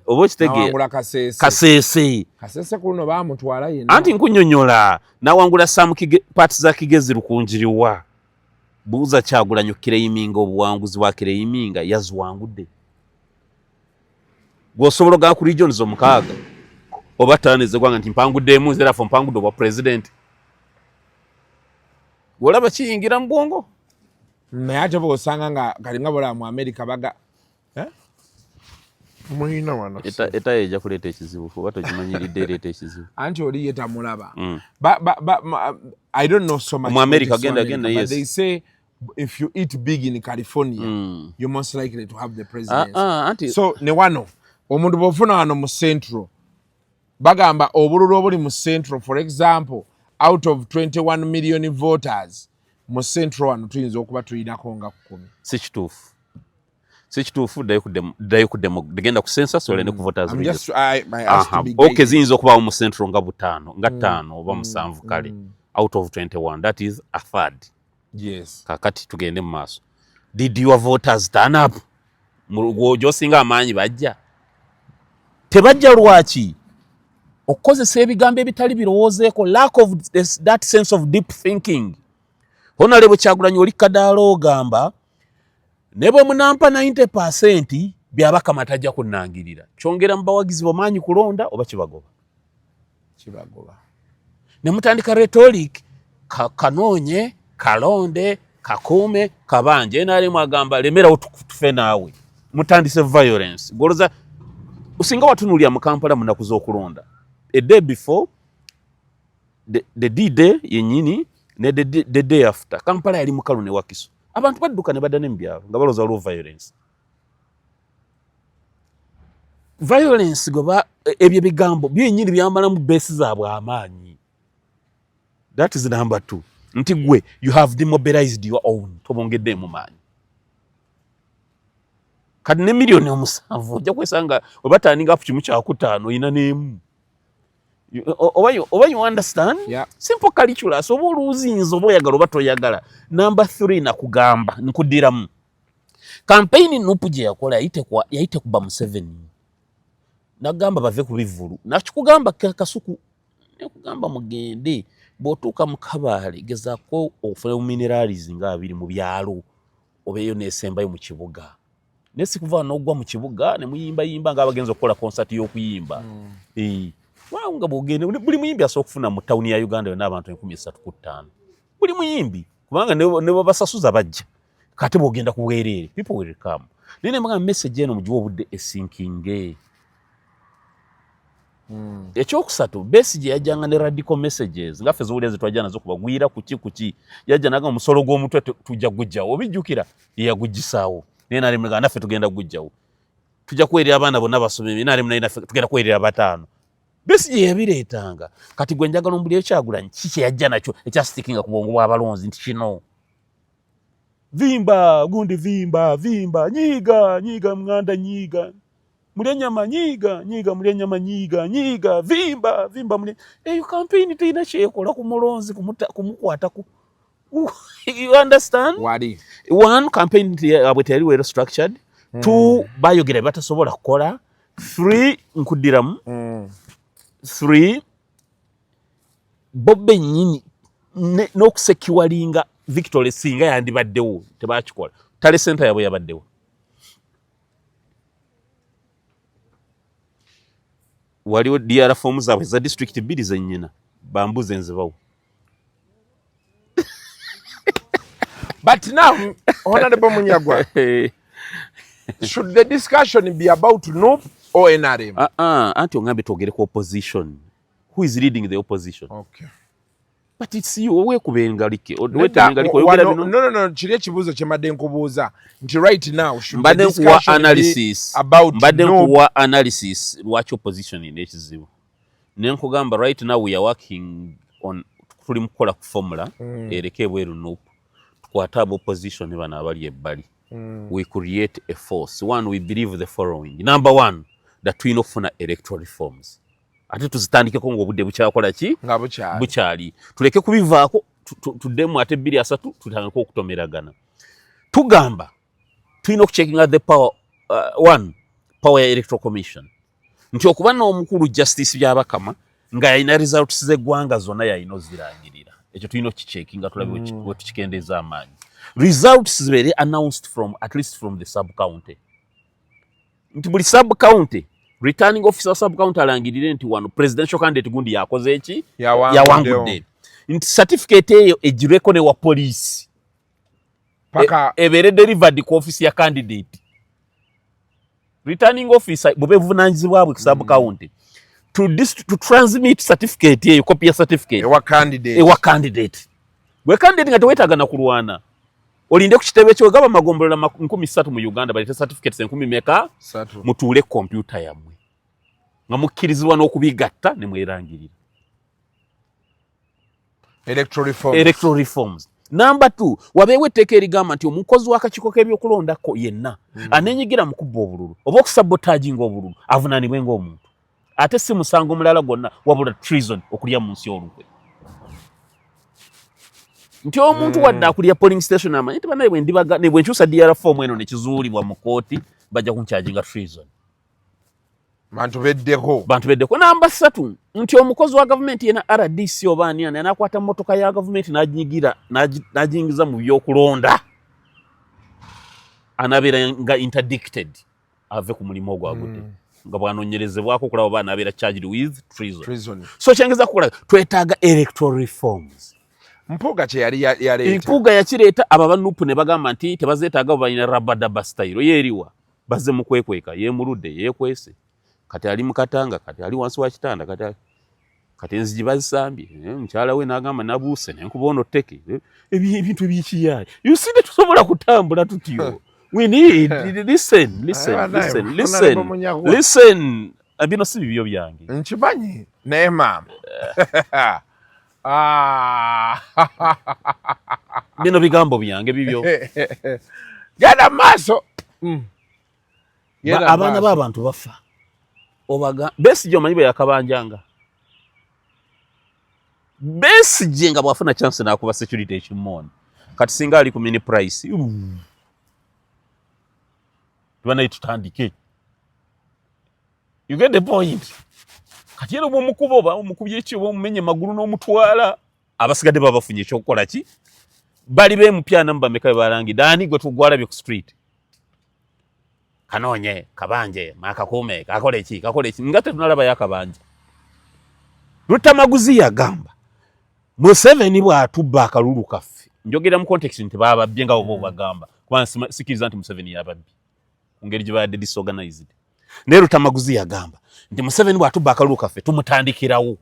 S3: oba okitegeera?
S2: Nawangula Kaseese.
S3: Kaseese.
S2: Kaseese kuno baamutwala yenna.
S3: Anti nkunyonyola, nawangula some parts za Kigezi, Lukunjiriwa. Buuza Kyagulanyi claiminga obuwanguzi bwa claiminga yaziwangudde. Gwosobola ogamba ku regions 6 oba 5 ez'eggwanga nti mpanguddemu nze, era mpangudde obwa president? Olaba kiyingira mu bwongo?
S2: Naye ate bwosanga nga kalinga bolaba mu America baga, eh? Muyina wano.
S3: Etayo ejja kuleeta ekizibu, oba togimanyiridde ereeta ekizibu.
S2: Anti oli ye tamulaba. I don't know so much.
S3: Mu America, genda, genda,
S2: but
S3: yes.
S2: They say if you eat big in California, you're most likely to have the presidency.
S3: Ah, ah, anti
S2: So ne wano omuntu bw'ofuna wano mu central, bagamba obululu obuli mu central, for example, out of 21 million voters mu central wano, tuyinza okuba tulinako nga 10.
S3: Si kituufu, si kituufu. Ddayo ku demo, genda ku census olende ku voters
S2: I'm
S3: register.
S2: just, I asked to be
S3: Okay,
S2: guided.
S3: ziyinza okubaawo mu central nga 5, nga 5 oba 7, kale out of 21, that is a third.
S2: Yes.
S3: Kakati tugende mu maaso. Did your voters turn up? Gy'osinga amaanyi bajja? Tebajja. Lwaki? Okukozesa ebigambo ebitali birowoozeeko, lack of that sense of deep thinking. Honorable Kyagulanyi, oli kadaala, ogamba ne bwe munampa 90% Byabakama tajja kunnangirira. Kyongera mu bawagizi bamaanyi kulonda oba kibagoba?
S2: Kibagoba.
S3: Ne mutandika rhetoric, kanoonye kalonde kakuume kabanje. NRM agamba lemerawo, tufe naawe. Mutandise violence. Goloza osinga watunuulira mu Kampala mu nnaku z'okulonda, a day before the D-Day yennyini ne the day after, Kampala yali mukalu ne Wakiso. Abantu badduka ne badda ne mu byalo nga balowooza waliwo violence. Violence goba ebyo bigambo byennyini byamalamu base zaabwe amaanyi. That is number two, nti gwe you have demobilized your own, tobongeddeemu maanyi. Kati ne miliyoni 7 ojja kwesanga webatandinga ku 1/5 oyina n'emu. Oba you understand?
S2: Yeah.
S3: Simple calculus, oba oluuzinza oba oyagala oba toyagala. Number three, nakugamba nkuddiramu, campaign NUP gye yakola yayite kuba Museveni, nagamba bave ku bivvulu. Nakikugamba Kasuku, nekugamba mugende, bw'otuuka mu Kabaale gezaako ofune minerals nga 20 mu byalo, obeeyo nesembayo mu kibuga. Naye si kuva n'ogwa mu kibuga ne muyimbayimba ng'abagenza okukola konsati y'okuyimba. Waawo nga bw'ogenda, buli muyimbi asobola okufuna mu tawuni ya Uganda yonna abantu 305, buli muyimbi, kubanga ne babasasuza bajja. Kate bw'ogenda ku bwereere, people will come. Naye ne mbagamba message eno mugiwe obudde esinkinge. Ekyokusatu, Besigye yajjanga ne radical messages nga ffe ziwulira zetwajja nazo kubagwira kuki kuki. Yajja naga omusolo gw'omutwe tujja gujjawo, obijjukira? Yeyagugisaawo. Naye nalemega naffe tugenda gujjawo, tujja kuweerera abaana bonna basome. Nalemu naye naffe tugenda kuweerera bataano. Besigye yabireetanga. Kati gwe njagala ombuli, Ekyagulanyi ki kyeyajja nakyo ekyasitikinga ku bwongo bw'abalonzi nti kino?
S8: Vimba gundi vimba vimba nyiga nyiga mnganda nyiga mulya nyama nyiga nyiga mulya nyama nyiga nyiga vimba vimba mulya eyo campaign terina kyekola ku mulonzi kumukwata ku you understand
S2: wali
S3: one campaign yabwe teyali well structured. Two, bayogera batasobola kukola. Three, nkuddiramu. Three, bo bennyini n'okusecuringa victory singa yandibaddewo tebakikola. Tally center yabwe yabaddewo. Waliwo DR form zaabwe za district bbiri zennyina, bambuze nzibawo.
S2: But now, Honorable Munyagwa, should the discussion be about NUP or NRM?
S3: Anti ongambe twogere ku opposition. Who is leading the opposition?
S2: Okay.
S3: But it's you, weekuba engalike, weetema engalike, oyogera bino.
S2: No, kiri ekibuuzo kye mbadde nkubuuza nti right now should the
S3: Mbadde nkuwa
S2: discussion be
S3: analysis.
S2: about
S3: Mbadde
S2: NUP?
S3: nkuwa analysis lwaki opposition erina ekizibu. Ne nkugamba right now we are working on, tuli mu kukola ku formula ereke ebweru NUP. Tukwate aba opposition bano abali ebbali. We create a force. One, we believe the following. Number one, that tulina okufuna electoral reforms. Ate tuzitandikeko ng'obudde bukyakola ki?
S2: Nga bukyali.
S3: Bukyali. Tuleke kubivaako, tuddemu ate 2030 tutandike okutomeragana. Tugamba tulina okucheckinga the power, one, power ya Electoral Commission. Nti okuba n'omukulu Justice Byabakama nga yalina results z'eggwanga zonna yalina ozirangirira. Ekyo tulina okukicheckinga tulabe we tukikendeeza amaanyi. Results zibeere announced from at least from the sub county. Nti buli sub county returning officer sub county alangirire nti wano presidential candidate gundi yakoze eki, yawangudde. Nti certificate eyo egirweko ne wa police
S2: paka
S3: ebeere delivered ku office ya candidate. Returning officer bube buvunaanyizibwa bwe ku sub county to transmit certificate eyo, copy ya certificate
S2: ewa candidate.
S3: Ewa candidate. Gwe candidate nga teweetaaga na kulwana, olinde ku kitebe kyo gaba magombolola 3000 mu Uganda, baleete certificates enkumi meka?
S2: Satu.
S3: Mutuule kompyuta yammwe nga mukkirizibwa n'okubigatta ne mwerangirira.
S2: Electoral reforms.
S3: Electoral reforms. Number two, wabeewo etteeka erigamba nti omukozi w'akakiiko k'ebyokulondako yenna aneenyigira mu kubba obululu oba okusabotaginga obululu avunaanibwe ng'omuntu, ate si musango mulala gwonna wabula treason, okulya mu nsi olukwe. Nti omuntu wadde akulya polling station amanyi nti banaye bwendibaga ne bwenkyusa DR form eno nekizuulibwa mu kooti bajja kuncharginga treason.
S2: Bantu beddeko.
S3: Bantu beddeko. Namba ssatu, nti omukozi wa gavumenti yena RDC oba ani ani anakwata mmotoka ya gavumenti n'aginyigira n'agiyingiza mu byokulonda anabeera nga interdicted, ave ku mulimu ogwo agudde nga bw'anoonyerezebwako okulaba oba anaabeera charged with treason.
S2: Treason.
S3: So kyengeza kukola, twetaaga electoral reforms.
S2: Mpuuga kye yali yaleeta.
S3: Mpuuga yakireeta, abo aba NUP ne bagamba nti tebazeetaaga, bo balina rabadaba style yeeriwa bazze mu kwekweka, yeemuludde, yeekwese, kati ali mu katanga, kati ali wansi wa kitanda, kati enzigi bazisambye, mukyala we n'agamba nabuuse nenkuba ono tteke, ebintu ebyekiyaaye. You see, tetusobola kutambula tutyo. We need, listen, listen, listen, listen, listen. Bino si bibyo byange.
S2: Nkimanyi naye maama. Ah.
S3: Bino bigambo byange bibyo.
S2: Genda maaso.
S3: Abaana b'abantu bafa. Obaga Besigye omanyi bwe yakabanjanga. Besigye nga bw'afuna chance n'akuba security ekimooni. Kati singa ali ku mini price. Tuba naye tutandike. You get the point? Kati era oba omukuba oba omukubye eki oba omumenye magulu n'omutwala, abasigadde baba bafunye ekyokukola ki? Bali beemupyana mu bameka be balangidde, ani gwe tugwalabye ku street? Kanoonye kabanje makakuume kakole ki kakole ki nga tetunalabayo akabanja. Lutamaguzi yagamba Museveni bw'atubba akalulu kaffe, njogera mu context nti bababbye nga oba obagamba, kubanga sikkiriza nti Museveni yababbye ku ngeri gye babadde disorganized. Naye Lutamaguzi yagamba nti Museveni bw'atubba akalulu kaffe tumutandikirawo.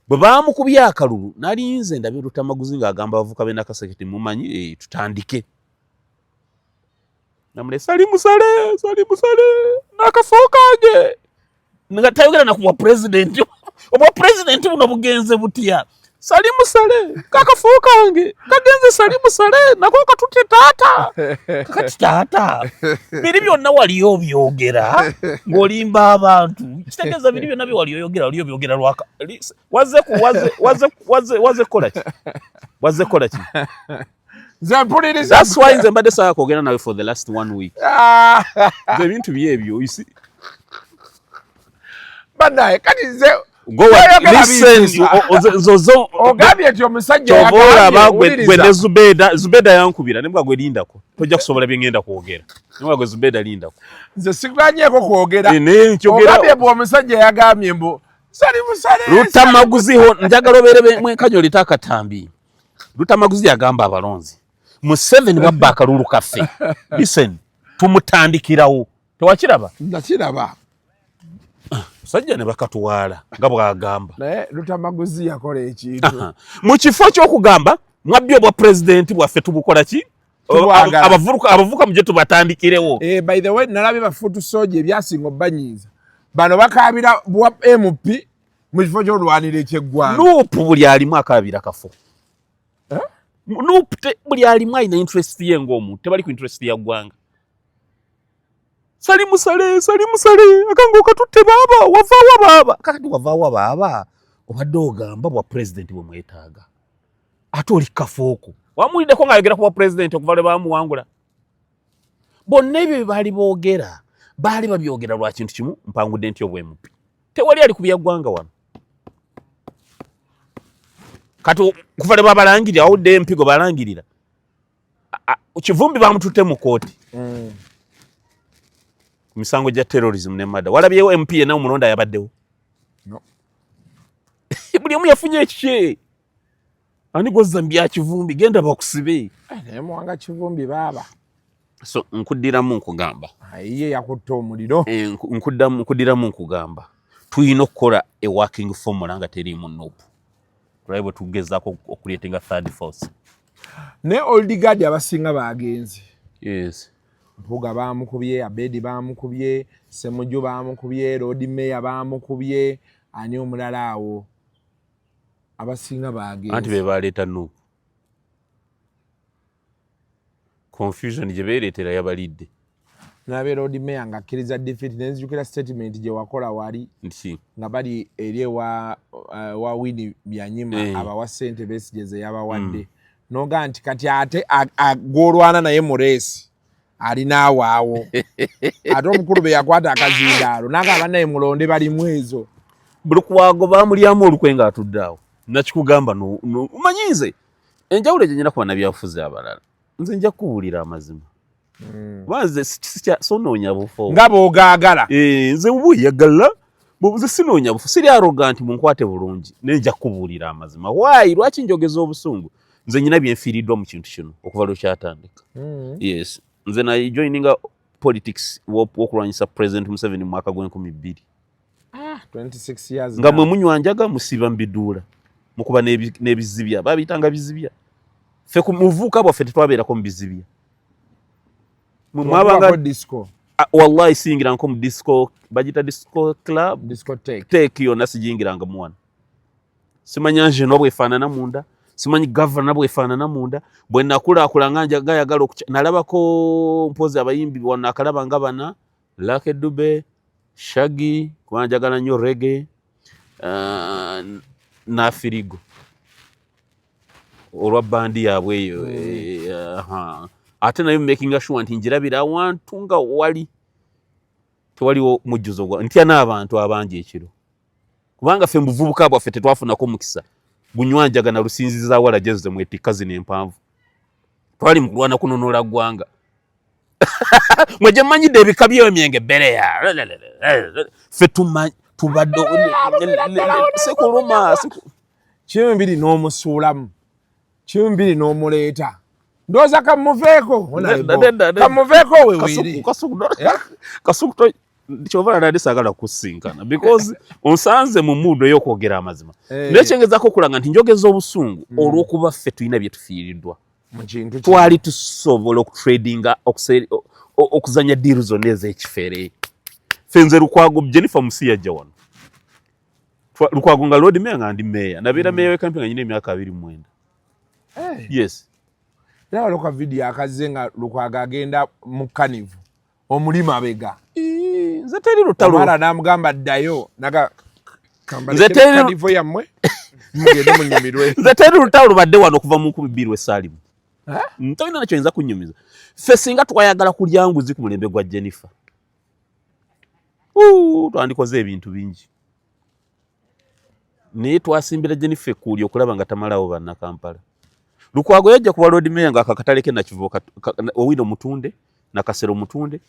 S3: Bwe baamukubye akalulu nalinze ndabye Lutamaguzi ng'agamba abavubuka b'e Nakaseke mumanyi tutandike. Namule sali musale sali musale nakafo kange nga tayogera na ku bwa president, obwa president buno bugenze butya?
S8: Salimu Sale kakafo kange kagenze Salimu Sale nako katute taata. Kakati taata biri byonna wali obyogera ng'olimba abantu, kitegeeza biri byonna bye wali oyogera wali obyogera lwaka wazze ku wazze wazze wazze wazze kukola ki? Wazze kukola ki?
S2: Nze mpuliriza.
S3: That's why nze mbadde saagala kwogera nawe for the last one week. Nze ebintu byebyo, you see.
S2: Banaye kati nze
S3: Ogambye
S2: nti omusajja
S3: kyova olaba gwe ne Zubeda, Zubeda yankubira ne gwe lindako, tojja kusobola bye ngenda kwogera, ne gwe Zubeda lindako.
S2: Nze siganyeko kwogera. Ogambye mbu omusajja yagambye mbu Salimu Sale
S3: Lutamaguzi ho, njagala obeere mwenkanya olete akatambi. Lutamaguzi yagamba abalonzi Museveni bwabba akalulu kaffe, listen, tumutandikirawo. Tewakiraba?
S2: Nakiraba.
S3: Musajja ne bakatwala nga bw'agamba.
S2: Naye Lutamaguzi yakola ekintu
S3: mu kifo ky'okugamba mwabbi obwa pulezidenti bwaffe tubukola ki? Abavubuka muje tubatandikirewo.
S2: By the way, nalabye bafuutu soja ebyasinga obbanyiiza. Bano bakaabira bwa MP mu kifo ky'olwanira ekyeggwanga.
S3: Nuupu buli alimu akaabira kafo. Nuupu buli alimu alina interest ye ng'omuntu, tebali ku interest ya ggwanga. Salimu Sale, Salimu Sale, akange okatutte baaba, wavaawa baaba. Kakati wavaawa baaba, obadde ogamba bwa pulezidenti bwe mwetaaga. Ate oli kafooko. Wamuwuliddeko ng'ayogera ku bwa pulezidenti okuva lwe baamuwangula. Bonna ebyo bye baali boogera, baali babyogera lwa kintu kimu, mpangudde ntya obwa MP. Tewali ali ku bya ggwanga wano. Kati okuva lwe babalangirira, wawudde MP gwe balangirira. Kivumbi bamututte mu kkooti. Ku misango gya terrorism ne murder. Walabyewo MP yenna omulonda yabaddewo?
S2: No.
S3: Buli omu yafunye ekikye. Ani gw'ozza mu bya Kivumbi, genda bakusibe.
S2: Naye Muwanga Kivumbi baaba.
S3: So nkuddiramu nkugamba.
S2: Ye yakutte omuliro.
S3: Nkuddiramu nkugamba. Tulina okukola a working formula nga teriimu NUP. Tulabe bwe tugezaako okucreatinga third force.
S2: Naye old guard abasinga bagenze.
S3: Yes.
S2: Mpuuga baamukubye, Abedi baamukubye, Ssemujju baamukubye, Lord Mayor baamukubye, ani omulala awo abasinga bagenze.
S3: Anti be baleeta NUP. Confusion gye beereetera yabalidde.
S2: Nabe Lord Mayor ng'akkiriza defeat, ne nzijukira statement gye wakola wali
S3: nti
S2: nga bali eri ewa wa Winnie Byanyima abawa ssente Besigye ze yabawadde. Noga nti kati ate gw'olwana naye mu race alina awaawo. Ate omukulu be yakwata akazindaalo n'agamba naye mulonde balimu ezo.
S3: Buli kwago baamulyamu olukwe ng'atudde awo. Nakikugamba omanyi nze enjawulo gye nnina ku bannabyabufuzi abalala, nze nja kukubuulira amazima. Kuba nze sonoonya bufo.
S2: Nga bw'ogaagala.
S3: Nze bweyagala, nze sinoonya bufo, siri arrogant munkwate bulungi, naye nja kukubuulira amazima. Why? Lwaki njogeza obusungu? Nze nnina bye nfiiriddwa mu kintu kino okuva lwe kyatandika. Yes. Nze na joininga politics w'okulwanyisa President Museveni mu mwaka gw'enkumi bbiri.
S2: 26 years
S3: Nga mwe munywa njaga musiba mu biduula, mukuba n'ebizibya, babiyitanga bizibya. Ffe ku muvubuka bwaffe tetwabeerako mu bizibya.
S2: Mwabanga disco.
S3: Wallahi siyingirangako mu disco, bagiyita disco club,
S2: discotheque.
S3: Take yonna siyingiranga mu wano. Simanya njenwa bwefaanana munda, simanyi gavana bwefaanana munda. Bwe nakulaakulanga nga njagala nalabako mpozi abayimbi wano akalaba nga bana Lucky Dube, Shaggy, kuba njagala nnyo reggae, n'Afirigo olwa bandi yaabwe eyo. Ate nayo making sure nti njirabira awantu nga wali tewaliwo mujjuzo gwa ntya n'abantu abangi ekiro, kubanga ffe mu buvubuka bwaffe tetwafunako mukisa gunywanjaga na lusinziza wala jezo mwetikka zino empanvu. Twali mu kulwana kununula ggwanga. Mwe gye mmanyidde ebika by'emyenge bereya. Ffe tubadde sikuluma,
S2: Kimbiri n'omusuulamu, Kimbiri n'omuleeta. Ndowooza kamuveeko, kamuveeko weweeri.
S3: Kasuku kyova nali saagala kusinkana because onsanze mu mood ey'okwogera amazima. Naye kyengezaako okulanga nti njogeza obusungu olw'okuba ffe tulina bye tufiiriddwa. Twali tusobola okutradinga, okuzanya deal zonna ez'ekifere. Ffe nze Lukwago Jennifer Musi yajja wano. Lukwago nga Lord Mayor nga ndi mayor. Nabeera mayor w'e Kampala nga nyina emyaka 29. Yes.
S2: Era waliwo ka vidiyo akazze nga Lukwago agenda mu kanivu omuli mabega.
S3: Nze teri lutalo.
S2: Omala n'amugamba ddayo naga kanivo yammwe mugende munyumirwe.
S3: Nze teri lutalo lubadde wano okuva mu 2000 Saalimu. Tolina nakyo oyinza kunnyumiza. Ffe singa twayagala kulya nguzi ku mulembe gwa Jennifer, twandikoze ebintu bingi. Naye twasimbira Jennifer ekkuuli okulaba nga tamalawo bannakampala. Lukwago yajja kuba Lord Mayor nga akakatale ke Nakivubo Owino mutunde, Nakasero mutunde,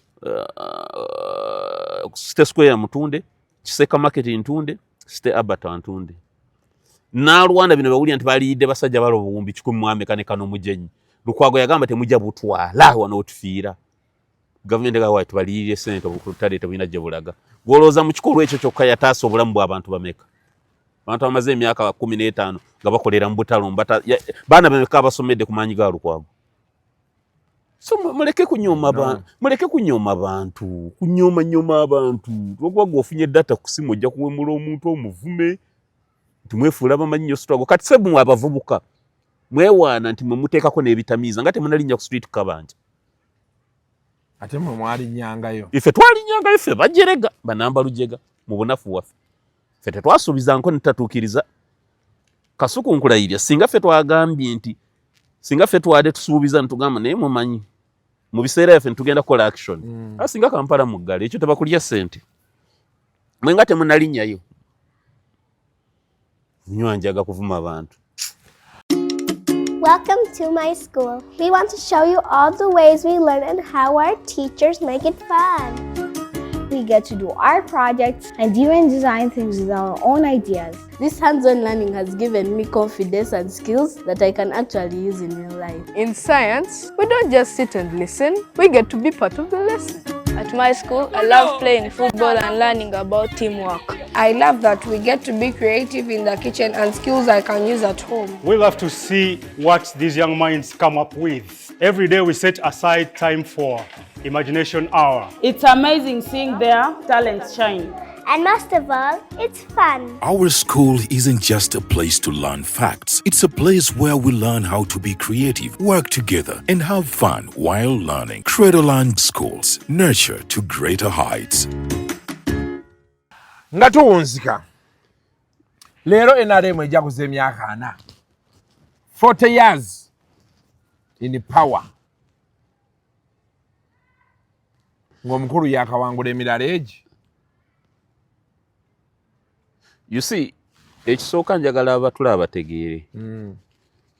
S3: City Square mutunde, Kiseka Market ntunde, City Abattoir ntunde. N'alwana bino bawulira nti baliyidde basajja bala obuwumbi 100 ne kano mujenyi. Lukwago yagamba temujja butwala wano otufiira. Gavumenti gawa tubaliyirire ssente obutale tebulina gye bulaga. Gw'olowooza mu kikolwa ekyo kyokka yataasa obulamu bw'abantu bameka? Abantu bamaze emyaka 15 nga bakolera mu butalo, baana bameka abasomedde ku maanyi ga Lukwago? So muleke kunyooma abantu, muleke kunyooma abantu, kunyooma nyooma abantu. Lwokuba gwe ofunye data ku simu ojja kuwemula omuntu omuvume nti mwefuula bamanyi nnyo struggle. Kati sebu mwe abavubuka mwewaana nti mwe muteekako n'ebitamiiza nga temunalinnya ku street kabanja.
S2: Ate mwe mwalinnyangayo.
S3: Ife twalinnyangayo, ffe bajerega banamba lujega mu bunafu bwaffe. Ffe tetwasuubiza nko ne tutatuukiriza. Kasuku nkulayirya singa ffe twagambye nti singa ffe twade tusuubiza ntugamba naye mumanyi mu biseera byaffe ntugenda kukola action. Singa Kampala muggale ekyo tebakulya ssente. Mwe nga temunalinnyayo. Nywa njaga kuvuma abantu.
S10: Welcome to my school. We want to show you all the ways we learn and how our teachers make it fun.
S11: We get to do art projects and even design things with our own ideas.
S12: This hands-on learning has given me confidence and skills that I can actually use in real life.
S13: In science, we don't just sit and listen, we get to be part of the lesson.
S14: At my school, I love playing football and learning about teamwork.
S13: I love that we get to be creative in the kitchen and skills I can use at home.
S15: We love to see what these young minds come up with. Every day we set aside time for Imagination Hour.
S16: It's amazing seeing their talents shine.
S10: And most of all, it's fun.
S17: Our school isn't just a place to learn facts. It's a place where we learn how to be creative, work together, and have fun while learning. Credoland Schools, nurture to greater heights.
S2: Nga tuwunzika. Leero NRM ejaguza emyaka 40. 40 years in power. Ng'omukulu yakawangula emirala egi.
S3: You see, ekisooka njagala abatula abategeere.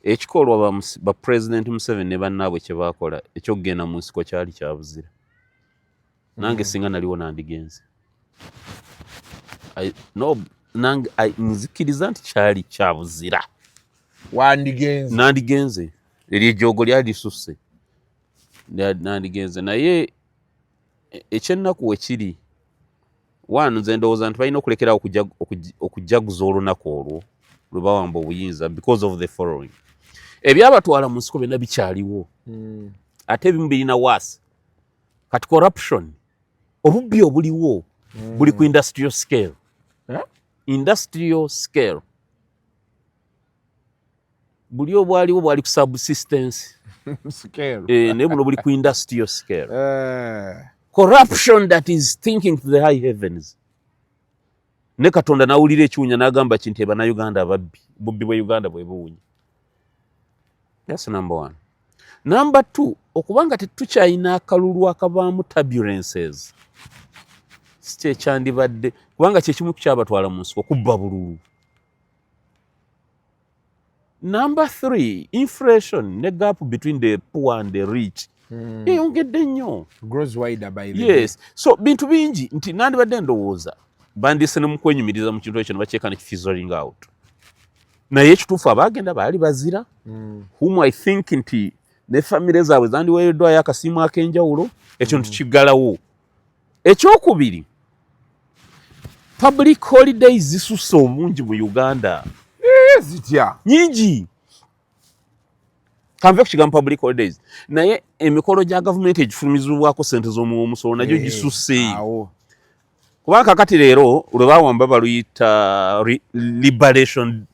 S3: Ekikolwa ba President Museveni ne bannaabwe kye baakola eky'okugenda mu nsiko kyali kya buzira. Nange singa naliwo nandigenze. Nange nzikiriza nti kyali kya buzira.
S2: Wandigenze.
S3: Nandigenze. Eryo ejjoogo lyali lisusse. Nandigenze naye ekyennaku we kiri. One, nze ndowooza nti balina okulekerawo okujaguza olunaku olwo lwe bawamba obuyinza because of the following. Ebyabatwala mu nsiko byonna bikyaliwo. Ate ebimu birina worse. Kati corruption, obubbi obuliwo buli ku industrial scale. Industrial scale. Buli obwaliwo bwali ku subsistence
S2: scale.
S3: Naye buno buli ku industrial scale. Corruption that is thinking to the high heavens. Ne Katonda n'awulira ekiwunya n'agamba ki nti bannayuganda ababbi, bubbi bwe Uganda bwe buwunya. That's number one. Number two, okubanga tetukyalina akalulu akabaamu turbulences. Si kye kyandibadde, kubanga kye kimu kyabatwala mu nsiko kubba bululu. Number three, inflation ne gap between the poor and the rich. Eyongedde nnyo.
S2: Grows wider by the
S3: Yes. So bintu bingi nti nandibadde ndowooza bandise ne mu kwenyumiriza mu kintu ekyo ne bakyeka ne kifizzling out. Naye ekituufu abaagenda baali bazira. Whom I think nti ne famire zaabwe zandiweereddwayo akasiimu ak'enjawulo, ekyo nti kiggalawo. Ekyokubiri, public holidays zisusse obungi mu Uganda.
S2: Zitya?
S3: Nyingi. Kanve ku kigambo public holidays. Naye emikolo gya gavumenti egifulumizibwako ssente z'omuwa omusolo nagyo gisusse. Kubanga kakati leero lwe bawamba baluyita liberation,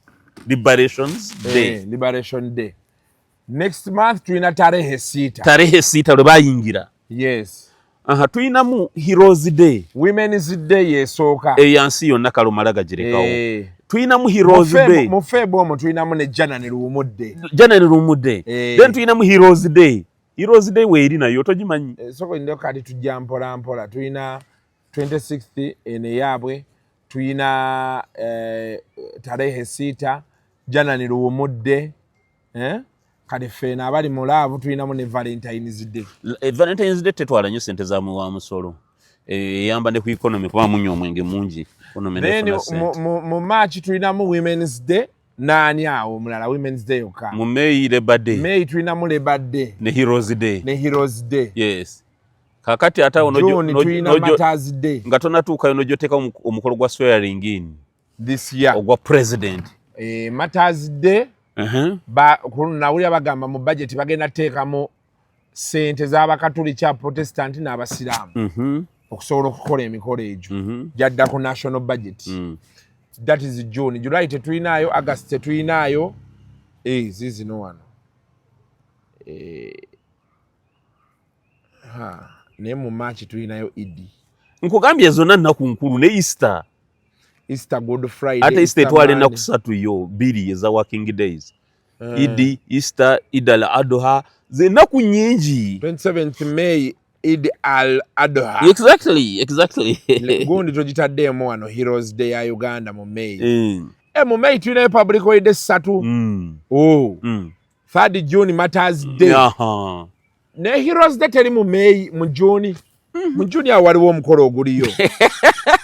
S3: liberations day.
S2: Liberation day. Next month tulina tarehe 6.
S3: Tarehe 6 lwe bayingira.
S2: Yes.
S3: Aha, tulinamu Heroes Day.
S2: Women's Day yesooka.
S3: Eyansi yonna kalumala gagirekawo. Tulinamu Heroes Day.
S2: Mu Feb omwo tulinamu ne Janani Luwumudde.
S3: Janani Luwumudde. Then tulinamu Heroes Day. Heroes Day weeri nayo togimanyi.
S2: Soko ndio kati tujja mpola mpola. Tulina 26th eno eyaabwe, tulina tarehe 6 Janani Luwumudde. Kati ffe abali mu love tulinamu ne Valentine's Day.
S3: Valentine's Day tetwala nnyo sente za muwa musolo. Eyamba ne ku economy kuba munywa omwenge mungi. Economy
S2: Then
S3: nefuna sente.
S2: mu March tulinamu Women's Day. Naani awo omulala Women's Day yokka.
S3: Mu May Labor Day.
S2: May tulinamu Labor Day.
S3: Ne Heroes Day.
S2: Ne Heroes Day.
S3: Yes. Kakati ate awo
S2: June tulina Martyrs Day.
S3: Nga tonatuukayo n'ojoteeka omukolo gwa swearing in.
S2: This year.
S3: Ogwa president.
S2: Martyrs Day. Nawulira bagamba mu budget bagenda teekamu ssente z'Abakatuliki, Abaprotestant n'Abasiraamu okusobola okukola emikolo egyo. Gyadda ku national budget. That is June. July tetulinayo, August tetulinayo. Zizino wano. Naye mu March tulinayo Idi.
S3: Nkugambye zonna nnaku nkulu ne Easter.
S2: Easter, Good Friday.
S3: Ate Easter etwala ennaku 3 yo 2 eza working days. Idi, Easter, Eid al-Adha, ze nnaku nnyingi.
S2: 27th May Eid al-Adha.
S3: Exactly, exactly.
S2: Gundi togitaddeemu wano Heroes Day ya Uganda mu May. Mu May tulinayo public holiday 3. Oh. 3rd June Martyrs Day. Ne Heroes Day teri mu May, mu June. Mu June awo waliwo omukolo oguliyo.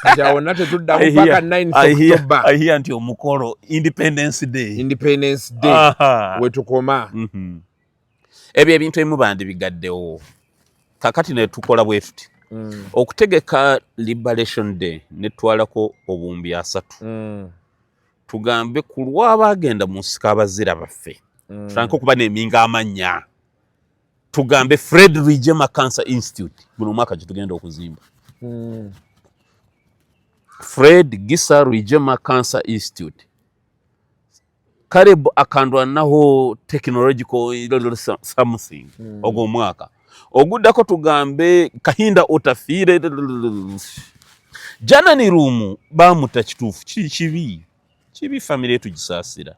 S2: Kati awo nate tuddamu paka 9th October.
S3: I hear nti omukolo Independence Day.
S2: Independence Day. Wetukoma.
S3: Ebyo ebintu ebimu bandibigaddewo. Kakati ne tukola bwe tuti. Okutegeka Liberation Day ne twalako obuwumbi 3. Tugambe ku lw'abagenda mu nsiko abazira baffe. Tutandike okuba n'eminga amannya. Tugambe Fred Rwigyema Cancer Institute guno omwaka gye tugenda okuzimba. Fred Gisa Rwigyema Cancer Institute. Caleb Akandwanaho Technological something ogwo omwaka. Oguddako tugambe Kahinda Otafiire. Janani Luwum baamutta kituufu kiri kibi. Kibi famire tugisaasira.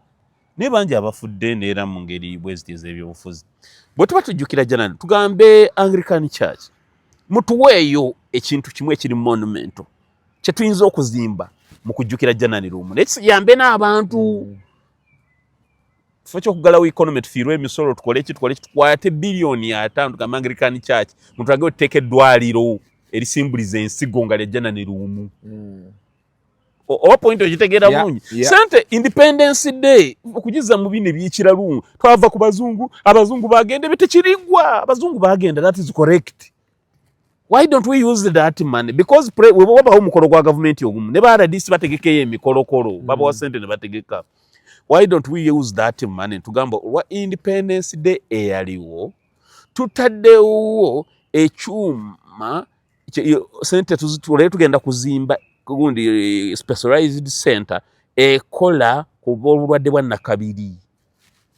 S3: Naye bangi abafudde neera mu ngeri bwe ziti ez'ebyobufuzi. Bwe tuba tujjukira Janani tugambe Anglican Church mutuweeyo ekintu kimu ekiri monumental kye tuyinza okuzimba mu kujjukira Janani Luwum. Naye kiyambe n'abantu. Kifo ky'okugalawo economy tufiirwe emisolo tukole ki tukole ki tukwate biliyoni 5 tugambe Anglican Church mutulage tuteeke eddwaliro erisimbuliza ensigo nga lya Janani Luwum. Oba point ogitegeera bulungi. Sente Independence Day okugiza mu bino ebyekiralu twava ku bazungu, abazungu bagenda ebyo tekirigwa, abazungu bagenda, that is correct. Why don't we use that money? Because wabawo omukolo gwa gavumenti ogumu ne ba RDC bategekeyo emikolokolo, babawa sente ne bategeka. Why don't we use that money? Tugamba olwa Independence Day eyaliwo tutaddewo ekyuma sente tuzitule tugenda kuzimba gundi specialized center ekola ku bulwadde bwa nakabiri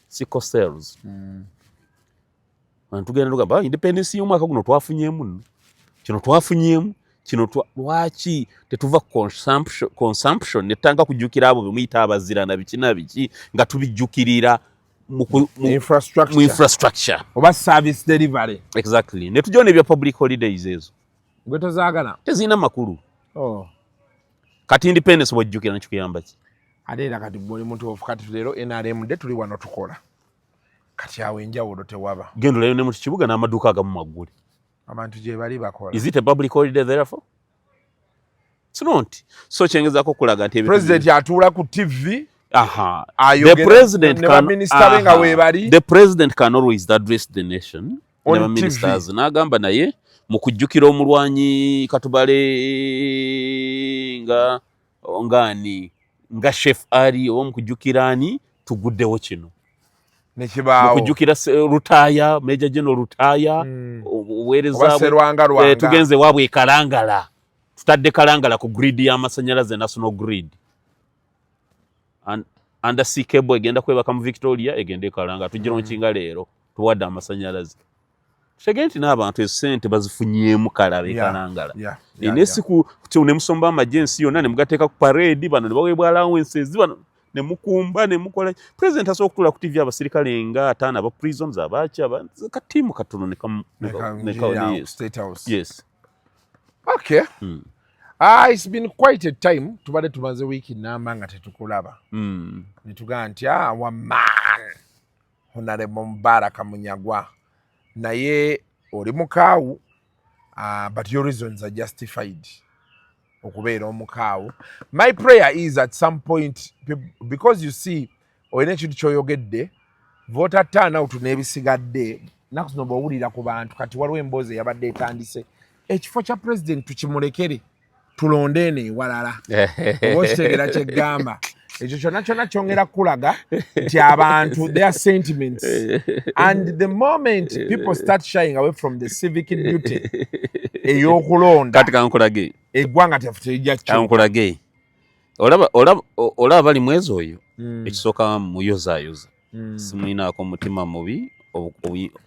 S3: sickle cells. Tugenda tugamba independence y'omwaka guno twafunyeemu nno kino twafunyeemu kino lwaki tetuva consumption netutandika kujjukira abo bemuyita abazira na biki na biki nga tubijjukirira mu infrastructure
S2: oba service delivery.
S3: Exactly. Ne tujja n'ebya public holidays ezo
S2: gwe tozaagala
S3: tezirina makulu. Kati independence bw'ojjukira nekikuyamba ki?
S2: Ate era kati bw'oli mutuufu, kati leero NRM Day tuli wano tukola, kati awo enjawulo tewaba.
S3: Genda olayo ne mu kibuga n'amaduuka agamu maggule,
S2: abantu gye bali bakola.
S3: Is it a public holiday therefore? It's not. So kyengezaako okulaga nti
S2: president atuula ku TV.
S3: Aha.
S2: The president can,
S3: the president can always address the nation ne ministers n'agamba naye mu kujjukira omulwanyi katubale nga ngani nga chef Ali oba mu kujjukira ani tuguddewo kino
S2: nekibaawo
S3: mu kujjukira Lutaaya, Major General Lutaaya, obuweereza
S2: tugenze
S3: waabwe e Kalangala. Tutadde Kalangala ku grid y'amasanyalaze, national grid. Undersea cable egenda kwebaka mu Victoria, egenda ekalanga. Tugira nkinga leero tuwadde amasanyalaze. Tutegere nti n'abantu esente bazifunyeemu kalabe Kalangala. Naye si ne musomba amagye ensi yonna ne mugateeka ku parade, bano ne baweebwa allowances, bano ne mukumba ne mukola. President asobola okutuula ku TV, abasirikale nga 50 aba prisons abaki katiimu katono ne
S2: Neka- State House.
S3: Yes.
S2: Okay. Ah, it's been quite a time. Tubadde tumaze wiiki namba nga tetukulaba. Ne tugamba nti, ah, our man Honorable Mubaraka Munyagwa, naye oli mukaawu, but your reasons are justified okubeera omukaawu. My prayer is at some point, because you see, olina ekintu kyoyogedde, voter turnout n'ebisigadde. Naku zino bw'owulira ku bantu, kati waliwo emboozi eyabadde etandise, ekifo kya president tukimulekere, tulonde eno ewalala, oba okitegeera kyeggamba. Ekyo kyonna kyonna kyongera kukulaga nti abantu, their sentiments, and the moment people start shying away from the civic duty ey'okulonda,
S3: Kati kankulage.
S2: Eggwanga tyaffe terijja.
S3: Kankulage, olaba bali mwezi oyo. Ekisooka, muyozaayoza. Simulinaako mutima mubi.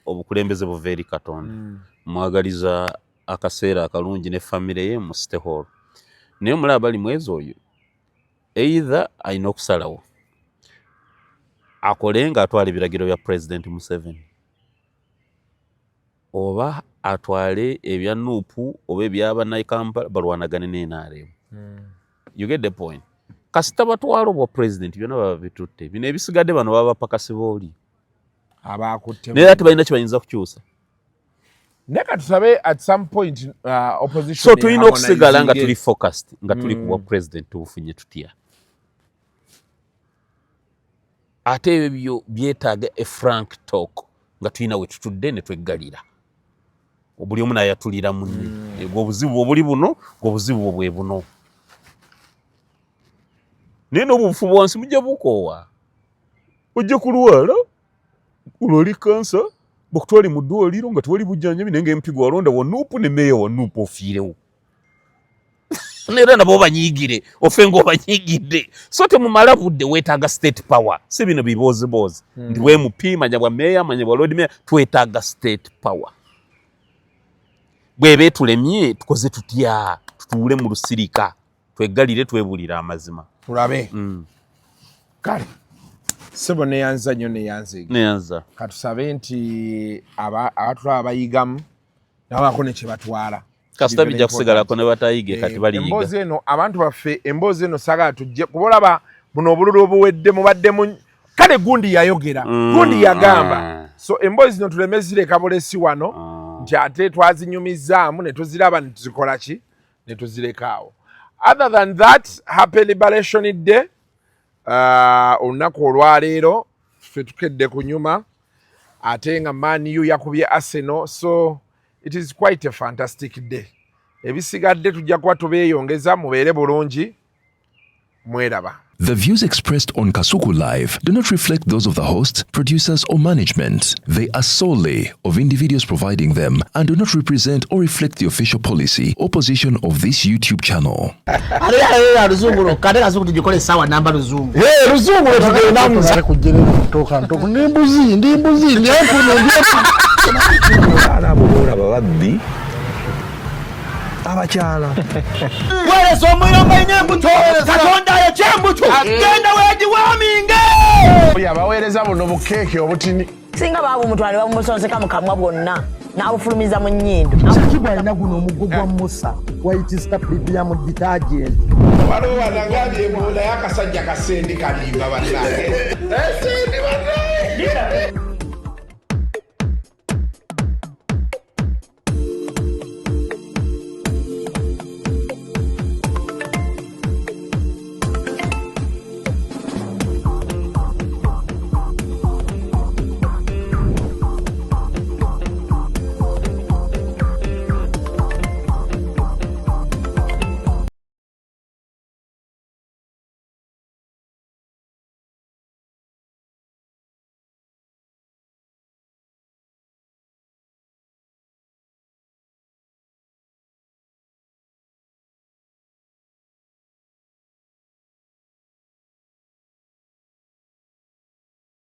S3: Obukulembeze buva eri Katonda. Mwagaliza akaseera akalungi ne famire ye mu City Hall. Naye mulaba bali mwezi oyo, either alina okusalawo akole nga atwala ebiragiro bya President Museveni, oba atwale ebya NUP oba ebyabannakampala balwanagane ne NRM. You get the point? Kasita batwala obwa president, byonna baba bitutte. Bino ebisigadde, bano baba bapakasi booli.
S2: Abakutte.
S3: Naye era tebalina kyebayinza kukyusa.
S2: Naye katusabe at some point opposition
S3: So tulina okusigala nga
S2: eharmonizinge.
S3: Tuli focused nga tuli ku bwa president, tubufunye tutya? Ate ebyo byetaaga a frank talk, nga tulina we tutudde ne tweggalira, buli omu nayatulira munne. Gwe obuzibu obuli buno, gwe obuzibu bwo bwe buno. Naye n'obufu bwansi mujja bukoowa, ojja kulwala, olwali kansa, bakutwale mu ddwaliro nga tewali bujjanjabi, naye nga MP gwalonda wa NUP ne meeya wa NUP, ofiirewo neera nabo obanyiigire, ofe ng'obanyiigidde. So temumala budde, weetaaga state power, si bino bibooziboozi nti bwe MP, manya bwa meeya, manya bwa lord mayor. Twetaaga state power. Bweba etulemye, tukoze tutya? Tutuule mu lusirika, tweggalire, twebulire amazima.
S2: Tulabe. Kale sebo, neyanza nnyo, neyanzeege.
S3: Neyanza.
S2: Katusabe nti abatulaba bayigamu, nabako ne kyebatwala.
S3: Kasita bijja kusigalako ne batayige kati baliyiga.
S2: Emboozi eno, abantu baffe, emboozi eno sagala tujje kuba olaba buno obululu obuwedde mubaddemu, kale gundi yayogera, gundi yagamba. So emboozi zino tuleme zireka bulesi wano nti ate twazinyumizaamu ne tuziraba ne tuzikola ki ne tuzireka awo. Other than that, happy Liberation Day. Olunaku olwaleero ffe tukedde ku nyuma, ate nga Man U yakubye Arsenal, so it is quite a fantastic day. Ebisigadde tujja kuba tubeeyongeza. Mubeere bulungi, mweraba.
S1: The views expressed on Kasuku Live do not reflect those of the host, producers, or management. They are solely of individuals providing them and do not represent or reflect the official policy or position of this YouTube channel.
S6: Ate ate luzungu lwokka, ate Kasuku tugikola essaawa namba luzungu.
S7: Luzungu lwetugendamu. Kujjerera okutuuka ntoku, ndi mbuzi, ndi mbuzi, ndi empunu, ndi empunu.
S18: Abaana abo boolaba babbi abakyala.
S6: Weereza omuyomba ina embuto, Katonda ayokya embuto, genda weegiwaaminge.
S2: Oyo abaweereza buno bukeeke obutini.
S9: Singa baabumutwala ne babumusonseka mu kamwa bwonna n'abufulumiza mu nnyindo.
S7: Kikibwa alina guno omuggo gwa Musa, White Star Premium Detergent.
S2: Waliwo wanagambye mbu naye akasajja kasendi kalimba, bannange. Sendi, bannange.